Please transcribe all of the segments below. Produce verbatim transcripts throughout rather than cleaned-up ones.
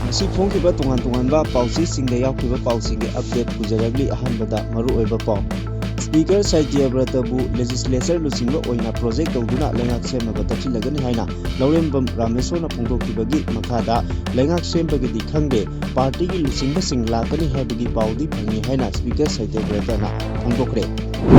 ꯉꯁꯤ ꯐꯣꯡꯈꯤꯕ ꯇꯣꯉꯥꯟ ꯇꯣꯉꯥꯟꯕ ꯄꯥꯎꯆꯦꯁꯤꯡꯗ ꯌꯥꯎꯈꯤꯕ ꯄꯥꯎꯁꯤꯡꯒꯤ ꯑꯞꯗꯦꯠ ꯄꯨꯖꯔꯛꯂꯤ꯫ ꯑꯍꯥꯟꯕꯗ ꯃꯔꯨꯑꯣꯏꯕ ꯄꯥꯎ꯫ ꯁ꯭ꯄꯤꯀꯔ ꯁꯥꯍꯤꯇ꯭ꯌꯕ꯭ꯔꯇꯕꯨ ꯂꯦꯖꯤꯁꯂꯦꯆꯔ ꯂꯨꯆꯤꯡꯕ ꯑꯣꯏꯅ ꯄ꯭ꯔꯣꯖꯦꯛ ꯇꯧꯗꯨꯅ ꯂꯩꯉꯥꯛ ꯁꯦꯝꯅꯕ ꯇꯛꯁꯤꯜꯂꯒꯅꯤ ꯍꯥꯏꯅ ꯂꯧꯔꯦꯝꯕꯝ ꯔꯥꯃꯦꯁꯣꯔꯅ ꯐꯣꯡꯗꯣꯛꯈꯤꯕꯒꯤ ꯃꯈꯥꯗ ꯂꯩꯉꯥꯛ ꯁꯦꯝꯕꯒꯤꯗꯤ ꯈꯪꯗꯦ, ꯄꯥꯔꯇꯤꯒꯤ ꯂꯨꯆꯤꯡꯕꯁꯤꯡ ꯂꯥꯛꯀꯅꯤ ꯍꯥꯏꯕꯒꯤ ꯄꯥꯎꯗꯤ ꯐꯪꯉꯤ ꯍꯥꯏꯅ ꯁ꯭ꯄꯤꯀꯔ ꯁꯥꯍꯤꯇ꯭ꯌꯕ꯭ꯔꯇꯅ ꯐꯣꯡꯗꯣꯛꯈ꯭ꯔꯦ꯫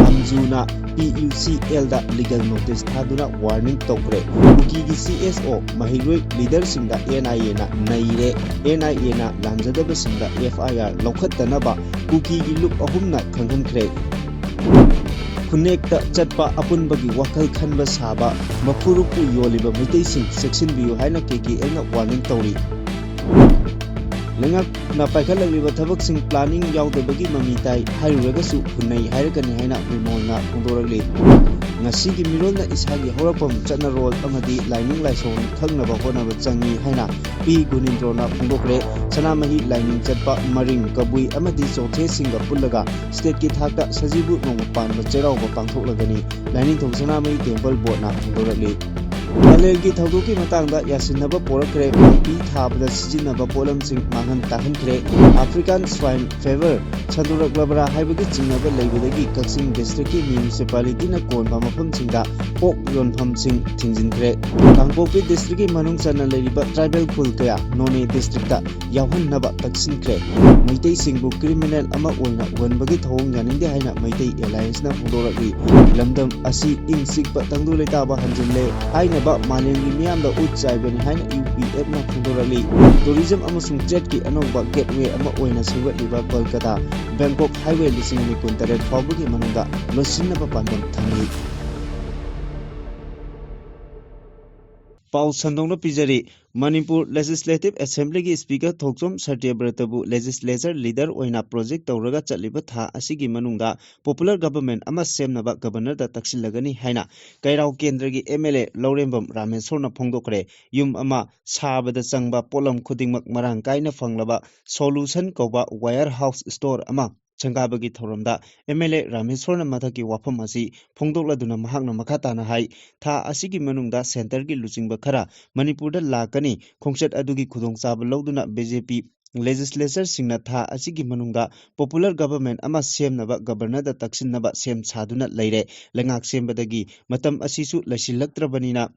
ꯑꯝꯖꯨꯅ ꯄꯤ ꯌꯨ ꯁꯤ ꯑꯦꯜꯗ ꯂꯤꯒꯦꯜ ꯅꯣꯇꯤꯁ ꯊꯥꯗꯨꯅ ꯋꯥꯔꯅꯤꯡ ꯇꯧꯈ꯭ꯔꯦ꯫ ꯀꯨꯀꯤꯒꯤ ꯁꯤ ꯑꯦꯁ ꯑꯣ ꯃꯍꯩꯔꯣꯏ ꯂꯤꯗꯔꯁꯤꯡꯗ ꯑꯦꯟ ꯑꯥꯏ ꯑꯦꯅ ꯅꯩꯔꯦ꯫ ꯑꯦꯟ ꯑꯥꯏ ꯑꯦꯅ ꯂꯥꯟꯖꯗꯕꯁꯤꯡꯗ ꯑꯦꯐ ꯑꯥꯏ ꯑꯥꯔ ꯂꯧꯈꯠꯇꯅꯕ ꯀꯨꯀꯤꯒꯤ ꯂꯨꯞ ꯑꯍꯨꯝꯅ ꯈꯪꯍꯟꯈ꯭ꯔꯦ꯫ ꯈꯨꯟꯅꯦꯛꯇ ꯆꯠꯄ ꯑꯄꯨꯟꯕꯒꯤ ꯋꯥꯈꯜ ꯈꯟꯕ ꯁꯥꯕ ꯃꯐꯨꯔꯨꯞꯄꯨ ꯌꯣꯜꯂꯤꯕ ꯃꯩꯇꯩꯁꯤꯡ ꯆꯦꯛꯁꯤꯟꯕꯤꯌꯨ ꯍꯥꯏꯅ ꯀꯦ ꯀꯦ ꯑꯦꯜꯅ ꯋꯥꯔꯅꯤꯡ ꯇꯧꯔꯤ꯫ ꯂꯩꯉꯥꯛꯅ ꯄꯥꯏꯈꯠꯂꯛꯂꯤꯕ ꯊꯕꯛꯁꯤꯡ ꯄ꯭ꯂꯥꯅꯤꯡ ꯌꯥꯎꯗꯕꯒꯤ ꯃꯃꯤ ꯇꯥꯏ ꯍꯥꯏꯔꯨꯔꯒꯁꯨ ꯈꯨꯟꯅꯩ ꯍꯥꯏꯔꯛꯀꯅꯤ ꯍꯥꯏꯅ ꯕꯤꯃꯣꯜꯅ ꯐꯣꯡꯗꯣꯔꯛꯂꯤ꯫ ꯉꯁꯤꯒꯤ ꯃꯤꯔꯣꯜꯅ ꯏꯁꯥꯒꯤ ꯍꯧꯔꯛꯐꯝ, ꯆꯠꯅꯔꯣꯜ ꯑꯃꯗꯤ ꯂꯥꯏꯅꯤꯡ ꯂꯥꯏꯁꯣꯟ ꯈꯪꯅꯕ ꯍꯣꯠꯅꯕ ꯆꯪꯏ ꯍꯥꯏꯅ ꯄꯤ ꯒꯨꯅꯤꯟꯗ꯭ꯔꯣꯅ ꯐꯣꯡꯗꯣꯛꯈ꯭ꯔꯦ꯫ ꯁꯅꯥꯃꯍꯤ ꯂꯥꯏꯅꯤꯡ ꯆꯠꯄ, ꯃꯔꯤꯡ, ꯀꯕꯨꯏ ꯑꯃꯗꯤ ꯆꯣꯊꯦꯁꯤꯡꯒ ꯄꯨꯜꯂꯒ ꯁ꯭ꯇꯦꯠꯀꯤ ꯊꯥꯛꯇ ꯁꯖꯤꯕꯨ ꯅꯣꯡꯃ ꯄꯥꯟꯕ ꯆꯩꯔꯥꯎꯕ ꯄꯥꯡꯊꯣꯛꯂꯒꯅꯤ꯫ ꯂꯥꯏꯅꯤꯡꯊꯧ ꯁꯅꯥꯃꯍꯤ ꯇꯦꯝꯄꯜ ꯕꯣꯔꯗꯅ ꯐꯣꯡꯗꯣꯔꯛꯂꯤ꯫ ꯄꯂꯦꯜꯒꯤ ꯊꯧꯗꯣꯛꯀꯤ ꯃꯇꯥꯡꯗ ꯌꯥꯁꯤꯟꯅꯕ ꯄꯣꯔꯛꯈ꯭ꯔꯦ꯫ ꯄꯥꯝꯕꯤ ꯊꯥꯕꯗ ꯁꯤꯖꯤꯟꯅꯕ ꯄꯣꯠꯂꯝꯁꯤꯡ ꯃꯥꯡꯍꯟ ꯇꯥꯛꯍꯟꯈ꯭ꯔꯦ꯫ ꯑꯐ꯭ꯔꯤꯀꯥꯟ ꯁ꯭ꯋꯥꯏꯟ ꯐꯦꯚꯔ ꯁꯟꯗꯣꯔꯛꯂꯕ꯭ꯔꯥ ꯍꯥꯏꯕꯒꯤ ꯆꯤꯡꯅꯕ ꯂꯩꯕꯗꯒꯤ ꯀꯛꯆꯤꯡ ꯗꯤꯁꯇ꯭ꯔꯤꯛꯀꯤ ꯃ꯭ꯌꯨꯅꯤꯁꯤꯄꯥꯂꯤꯇꯤꯅ ꯀꯣꯟꯕ ꯃꯐꯝꯁꯤꯡꯗ ꯄꯣꯛ ꯌꯣꯟꯐꯝꯁꯤꯡ ꯊꯤꯡꯖꯤꯟꯈ꯭ꯔꯦ꯫ ꯀꯥꯡꯄꯣꯛꯄꯤ ꯗꯤꯁꯇ꯭ꯔꯤꯛꯀꯤ ꯃꯅꯨꯡ ꯆꯟꯅ ꯂꯩꯔꯤꯕ ꯇ꯭ꯔꯥꯏꯕꯦꯜ ꯈꯨꯜ ꯀꯌꯥ ꯅꯣꯅꯦ ꯗꯤꯁꯇ꯭ꯔꯤꯛꯇ ꯌꯥꯎꯍꯟꯅꯕ ꯇꯛꯁꯤꯟꯈ꯭ꯔꯦ꯫ ꯃꯩꯇꯩꯁꯤꯡꯕꯨ ꯀ꯭ꯔꯤꯃꯤꯅꯦꯜ ꯑꯃ ꯑꯣꯏꯅ ꯎꯍꯟꯕꯒꯤ ꯊꯧꯑꯣꯡ ꯌꯥꯅꯤꯡꯗꯦ ꯍꯥꯏꯅ ꯃꯩꯇꯩ ꯑꯦꯂꯥꯌꯟꯁꯅ ꯐꯣꯡꯗꯣꯔꯛꯂꯤ꯫ ꯂꯝꯗꯝ ꯑꯁꯤ ꯏꯪ ꯆꯤꯛꯄ ꯇꯪꯗꯨ ꯂꯩꯇꯥꯕ ꯍꯟꯖꯤꯜꯂꯦ ꯍꯥꯏꯅꯕ ꯃꯥꯂꯦꯝꯒꯤ ꯃꯤꯌꯥꯝꯗ ꯎꯠ ꯆꯥꯏꯕꯅꯤ ꯍꯥꯏꯅ ꯌꯨ ꯄꯤ ꯑꯦꯐꯅ ꯐꯣꯡꯗꯣꯔꯛꯂꯤ꯫ ꯇꯨꯔꯤꯖꯝ ꯑꯃꯁꯨꯡ ꯇ꯭ꯔꯦꯗꯀꯤ ꯑꯅꯧꯕ ꯒꯦꯠꯋꯦ ꯑꯃ ꯑꯣꯏꯅ ꯁꯦꯝꯒꯠꯂꯤꯕ ꯀꯣꯜꯀꯇꯥ ꯕꯦꯡꯀꯣꯛ ꯍꯥꯏꯋꯦ ꯂꯤꯁꯤꯡ ꯑꯅꯤ ꯀꯨꯟꯇꯔꯦꯠ ꯐꯥꯎꯕꯒꯤ ꯃꯅꯨꯡꯗ ꯂꯣꯏꯁꯤꯟꯅꯕ ꯄꯥꯟꯗꯝ ꯊꯝꯂꯤ꯫ ꯄꯥꯎ ꯁꯟꯗꯣꯛꯅ ꯄꯤꯖꯔꯤ꯫ ꯃꯅꯤꯄꯨꯔ ꯂꯦꯖꯤꯁꯂꯦꯇꯤꯚ ꯑꯦꯁꯦꯝꯕ꯭ꯂꯤꯒꯤ ꯁ꯭ꯄꯤꯀꯔ ꯊꯣꯛꯆꯣꯝ ꯁꯇ꯭ꯌꯕ꯭ꯔꯇꯕꯨ ꯂꯦꯖꯤꯁꯂꯦꯆꯔ ꯂꯤꯗꯔ ꯑꯣꯏꯅ ꯄ꯭ꯔꯣꯖꯦꯛ ꯇꯧꯔꯒ ꯆꯠꯂꯤꯕ ꯊꯥ ꯑꯁꯤꯒꯤ ꯃꯅꯨꯡꯗ ꯄꯣꯄꯨꯂꯔ ꯒꯚꯔꯟꯃꯦꯟꯠ ꯑꯃ ꯁꯦꯝꯅꯕ ꯒꯚꯔꯅꯔꯗ ꯇꯛꯁꯤꯜꯂꯒꯅꯤ ꯍꯥꯏꯅ ꯀꯩꯔꯥꯎ ꯀꯦꯟꯗ꯭ꯔꯒꯤ ꯑꯦꯝ ꯑꯦꯜ ꯑꯦ ꯂꯧꯔꯦꯝꯕꯝ ꯔꯥꯃꯦꯁꯣꯔꯅ ꯐꯣꯡꯗꯣꯛꯈ꯭ꯔꯦ꯫ ꯌꯨꯝ ꯑꯃ ꯁꯥꯕꯗ ꯆꯪꯕ ꯄꯣꯠꯂꯝ ꯈꯨꯗꯤꯡꯃꯛ ꯃꯔꯥꯡ ꯀꯥꯏꯅ ꯐꯪꯂꯕ ꯁꯣꯂꯨꯁꯟ ꯀꯧꯕ ꯋꯦꯌꯔ ꯍꯥꯎꯁ ꯁ꯭ꯇꯣꯔ ꯑꯃ ꯁꯪꯒꯥꯕꯒꯤ ꯊꯧꯔꯝꯗ ꯑꯦꯝ ꯑꯦꯜ ꯑꯦ ꯔꯥꯃꯦꯁꯣꯔꯅ ꯃꯊꯛꯀꯤ ꯋꯥꯐꯝ ꯑꯁꯤ ꯐꯣꯡꯗꯣꯛꯂꯗꯨꯅ ꯃꯍꯥꯛꯅ ꯃꯈꯥ ꯇꯥꯅ ꯍꯥꯏ, ꯊꯥ ꯑꯁꯤꯒꯤ ꯃꯅꯨꯡꯗ ꯁꯦꯟꯇꯔꯒꯤ ꯂꯨꯆꯤꯡꯕ ꯈꯔ ꯃꯅꯤꯄꯨꯔꯗ ꯂꯥꯛꯀꯅꯤ, ꯈꯣꯡꯆꯠ ꯑꯗꯨꯒꯤ ꯈꯨꯗꯣꯡꯆꯥꯕ ꯂꯧꯗꯨꯅ ꯕꯤ ꯖꯦ ꯄꯤ ꯂꯦꯖꯤꯁꯂꯦꯆꯔꯁꯤꯡꯅ ꯊꯥ ꯑꯁꯤꯒꯤ ꯃꯅꯨꯡꯗ ꯄꯣꯄꯨꯂꯔ ꯒꯚꯔꯟꯃꯦꯟ ꯑꯃ ꯁꯦꯝꯅꯕ ꯒꯚꯔꯅꯔꯗ ꯇꯛꯁꯤꯟꯅꯕ ꯁꯦꯝ ꯁꯥꯗꯨꯅ ꯂꯩꯔꯦ꯫ ꯂꯩꯉꯥꯛ ꯁꯦꯝꯕꯗꯒꯤ ꯃꯇꯝ ꯑꯁꯤꯁꯨ ꯂꯩꯁꯤꯜꯂꯛꯇ꯭ꯔꯕꯅꯤꯅ,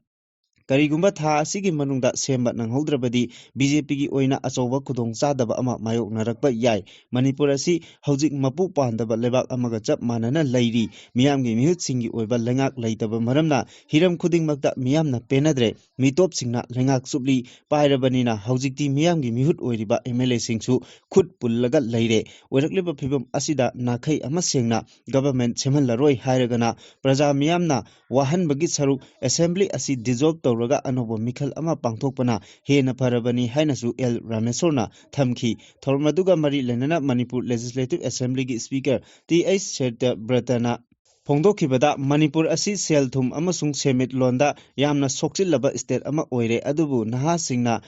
ꯀꯔꯤꯒꯨꯝꯕ ꯊꯥ ꯑꯁꯤꯒꯤ ꯃꯅꯨꯡꯗ ꯁꯦꯝꯕ ꯅꯪꯍꯧꯗ꯭ꯔꯕꯗꯤ ꯕꯤ ꯖꯦ ꯄꯤꯒꯤ ꯑꯣꯏꯅ ꯑꯆꯧꯕ ꯈꯨꯗꯣꯡꯆꯥꯗꯕ ꯑꯃ ꯃꯥꯌꯣꯛꯅꯔꯛꯄ ꯌꯥꯏ꯫ ꯃꯅꯤꯄꯨꯔ ꯑꯁꯤ ꯍꯧꯖꯤꯛ ꯃꯄꯨ ꯄꯥꯟꯗꯕ ꯂꯩꯕꯥꯛ ꯑꯃꯒ ꯆꯞ ꯃꯥꯟꯅꯅ ꯂꯩꯔꯤ꯫ ꯃꯤꯌꯥꯝꯒꯤ ꯃꯤꯍꯨꯠꯁꯤꯡꯒꯤ ꯑꯣꯏꯕ ꯂꯩꯉꯥꯛ ꯂꯩꯇꯕ ꯃꯔꯝꯅ ꯍꯤꯔꯝ ꯈꯨꯗꯤꯡꯃꯛꯇ ꯃꯤꯌꯥꯝꯅ ꯄꯦꯟꯅꯗ꯭ꯔꯦ꯫ ꯃꯤꯇꯣꯞꯁꯤꯡꯅ ꯂꯩꯉꯥꯛ ꯆꯨꯞꯂꯤ ꯄꯥꯏꯔꯕꯅꯤꯅ ꯍꯧꯖꯤꯛꯇꯤ ꯃꯤꯌꯥꯝꯒꯤ ꯃꯤꯍꯨꯠ ꯑꯣꯏꯔꯤꯕ ꯑꯦꯝ ꯑꯦꯜ ꯑꯦꯁꯤꯡꯁꯨ ꯈꯨꯠ ꯄꯨꯜꯂꯒ ꯂꯩꯔꯦ꯫ ꯑꯣꯏꯔꯛꯂꯤꯕ ꯐꯤꯕꯝ ꯑꯁꯤꯗ ꯅꯥꯈꯩ ꯑꯃ ꯁꯦꯡꯅ ꯒꯚꯔꯟꯃꯦꯟ ꯁꯦꯝꯍꯜꯂꯔꯣꯏ ꯍꯥꯏꯔꯒꯅ ꯄ꯭ꯔꯖꯥ ꯃꯤꯌꯥꯝꯅ ꯋꯥꯍꯟꯕꯒꯤ ꯁꯔꯨꯛ ꯑꯦꯁꯦꯝꯕ꯭ꯂꯤ ꯑꯁꯤ ꯗꯤꯖꯣꯜꯕ ꯇꯧꯔꯒ ꯑꯅꯧꯕ ꯃꯤꯈꯜ ꯑꯃ ꯄꯥꯡꯊꯣꯛꯄꯅ ꯍꯦꯟꯅ ꯐꯔꯕꯅꯤ ꯍꯥꯏꯅꯁꯨ ꯑꯦꯜ ꯔꯥꯃꯦꯁꯣꯔꯅ ꯊꯝꯈꯤ꯫ ꯊꯧꯔꯝ ꯑꯗꯨꯒ ꯃꯔꯤ ꯂꯩꯅꯅ ꯃꯅꯤꯄꯨꯔ ꯂꯦꯖꯤꯁꯂꯦꯇꯤꯚ ꯑꯦꯁꯦꯝꯕ꯭ꯂꯤꯒꯤ ꯁ꯭ꯄꯤꯀꯔ ꯇꯤ ꯑꯩꯆ ꯁꯇ꯭ꯌꯕ꯭ꯔꯇꯅ ꯐꯣꯡꯗꯣꯛꯈꯤꯕꯗ, ꯃꯅꯤꯄꯨꯔ ꯑꯁꯤ ꯁꯦꯜ ꯊꯨꯝ ꯑꯃꯁꯨꯡ ꯁꯦꯟꯃꯤꯠꯂꯣꯟꯗ ꯌꯥꯝꯅ ꯁꯣꯛꯆꯤꯜꯂꯕ ꯁ꯭ꯇꯦꯠ ꯑꯃ ꯑꯣꯏꯔꯦ, ꯑꯗꯨꯕꯨ ꯅꯍꯥꯁꯤꯡꯅ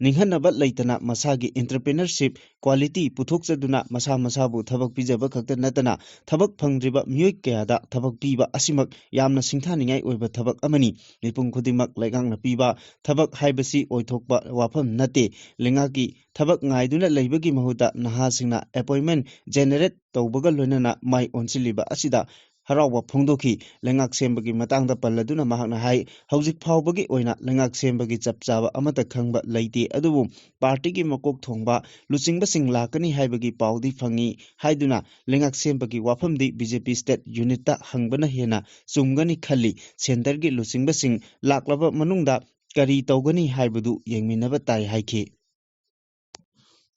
ꯅꯤꯡꯍꯟꯅꯕ ꯂꯩꯇꯅ ꯃꯁꯥꯒꯤ ꯏꯟꯇꯔꯄ꯭ꯔꯤꯅꯔꯁꯤꯞ ꯀ꯭ꯋꯥꯂꯤꯇꯤ ꯄꯨꯊꯣꯛꯆꯗꯨꯅ ꯃꯁꯥ ꯃꯁꯥꯕꯨ ꯊꯕꯛ ꯄꯤꯖꯕ ꯈꯛꯇ ꯅꯠꯇꯅ ꯊꯕꯛ ꯐꯪꯗ꯭ꯔꯤꯕ ꯃꯤꯑꯣꯏ ꯀꯌꯥꯗ ꯊꯕꯛ ꯄꯤꯕ ꯑꯁꯤꯃꯛ ꯌꯥꯝꯅ ꯁꯤꯡꯊꯥꯅꯤꯡꯉꯥꯏ ꯑꯣꯏꯕ ꯊꯕꯛ ꯑꯃꯅꯤ꯫ ꯃꯤꯄꯨꯝ ꯈꯨꯗꯤꯡꯃꯛ ꯂꯩꯉꯥꯛꯅ ꯄꯤꯕ ꯊꯕꯛ ꯍꯥꯏꯕꯁꯤ ꯑꯣꯏꯊꯣꯛꯄ ꯋꯥꯐꯝ ꯅꯠꯇꯦ꯫ ꯂꯩꯉꯥꯛꯀꯤ ꯊꯕꯛ ꯉꯥꯏꯗꯨꯅ ꯂꯩꯕꯒꯤ ꯃꯍꯨꯠꯇ ꯅꯍꯥꯁꯤꯡꯅ ꯑꯦꯄꯣꯏꯟꯃꯦꯟ ꯖꯦꯅꯦꯔꯦꯠ ꯇꯧꯕꯒ ꯂꯣꯏꯅꯅ ꯃꯥꯏ ꯑꯣꯟꯁꯤꯜꯂꯤꯕ ꯑꯁꯤꯗ ꯍꯔꯥꯎꯕ ꯐꯣꯡꯗꯣꯛꯈꯤ꯫ ꯂꯩꯉꯥꯛ ꯁꯦꯝꯕꯒꯤ ꯃꯇꯥꯡꯗ ꯄꯜꯂꯗꯨꯅ ꯃꯍꯥꯛꯅ ꯍꯥꯏ, ꯍꯧꯖꯤꯛ ꯐꯥꯎꯕꯒꯤ ꯑꯣꯏꯅ ꯂꯩꯉꯥꯛ ꯁꯦꯝꯕꯒꯤ ꯆꯞ ꯆꯥꯕ ꯑꯃꯠꯇ ꯈꯪꯕ ꯂꯩꯇꯦ, ꯑꯗꯨꯕꯨ ꯄꯥꯔꯇꯤꯒꯤ ꯃꯀꯣꯛ ꯊꯣꯡꯕ ꯂꯨꯆꯤꯡꯕꯁꯤꯡ ꯂꯥꯛꯀꯅꯤ ꯍꯥꯏꯕꯒꯤ ꯄꯥꯎꯗꯤ ꯐꯪꯏ ꯍꯥꯏꯗꯨꯅ ꯂꯩꯉꯥꯛ ꯁꯦꯝꯕꯒꯤ ꯋꯥꯐꯝꯗꯤ ꯕꯤ ꯖꯦ ꯄꯤ ꯁ꯭ꯇꯦꯠ ꯌꯨꯅꯤꯠꯇ ꯍꯪꯕꯅ ꯍꯦꯟꯅ ꯆꯨꯝꯒꯅꯤ ꯈꯜꯂꯤ꯫ ꯁꯦꯟꯇꯔꯒꯤ ꯂꯨꯆꯤꯡꯕꯁꯤꯡ ꯂꯥꯛꯂꯕ ꯃꯅꯨꯡꯗ ꯀꯔꯤ ꯇꯧꯒꯅꯤ ꯍꯥꯏꯕꯗꯨ ꯌꯦꯡꯃꯤꯟꯅꯕ ꯇꯥꯏ ꯍꯥꯏꯈꯤ꯫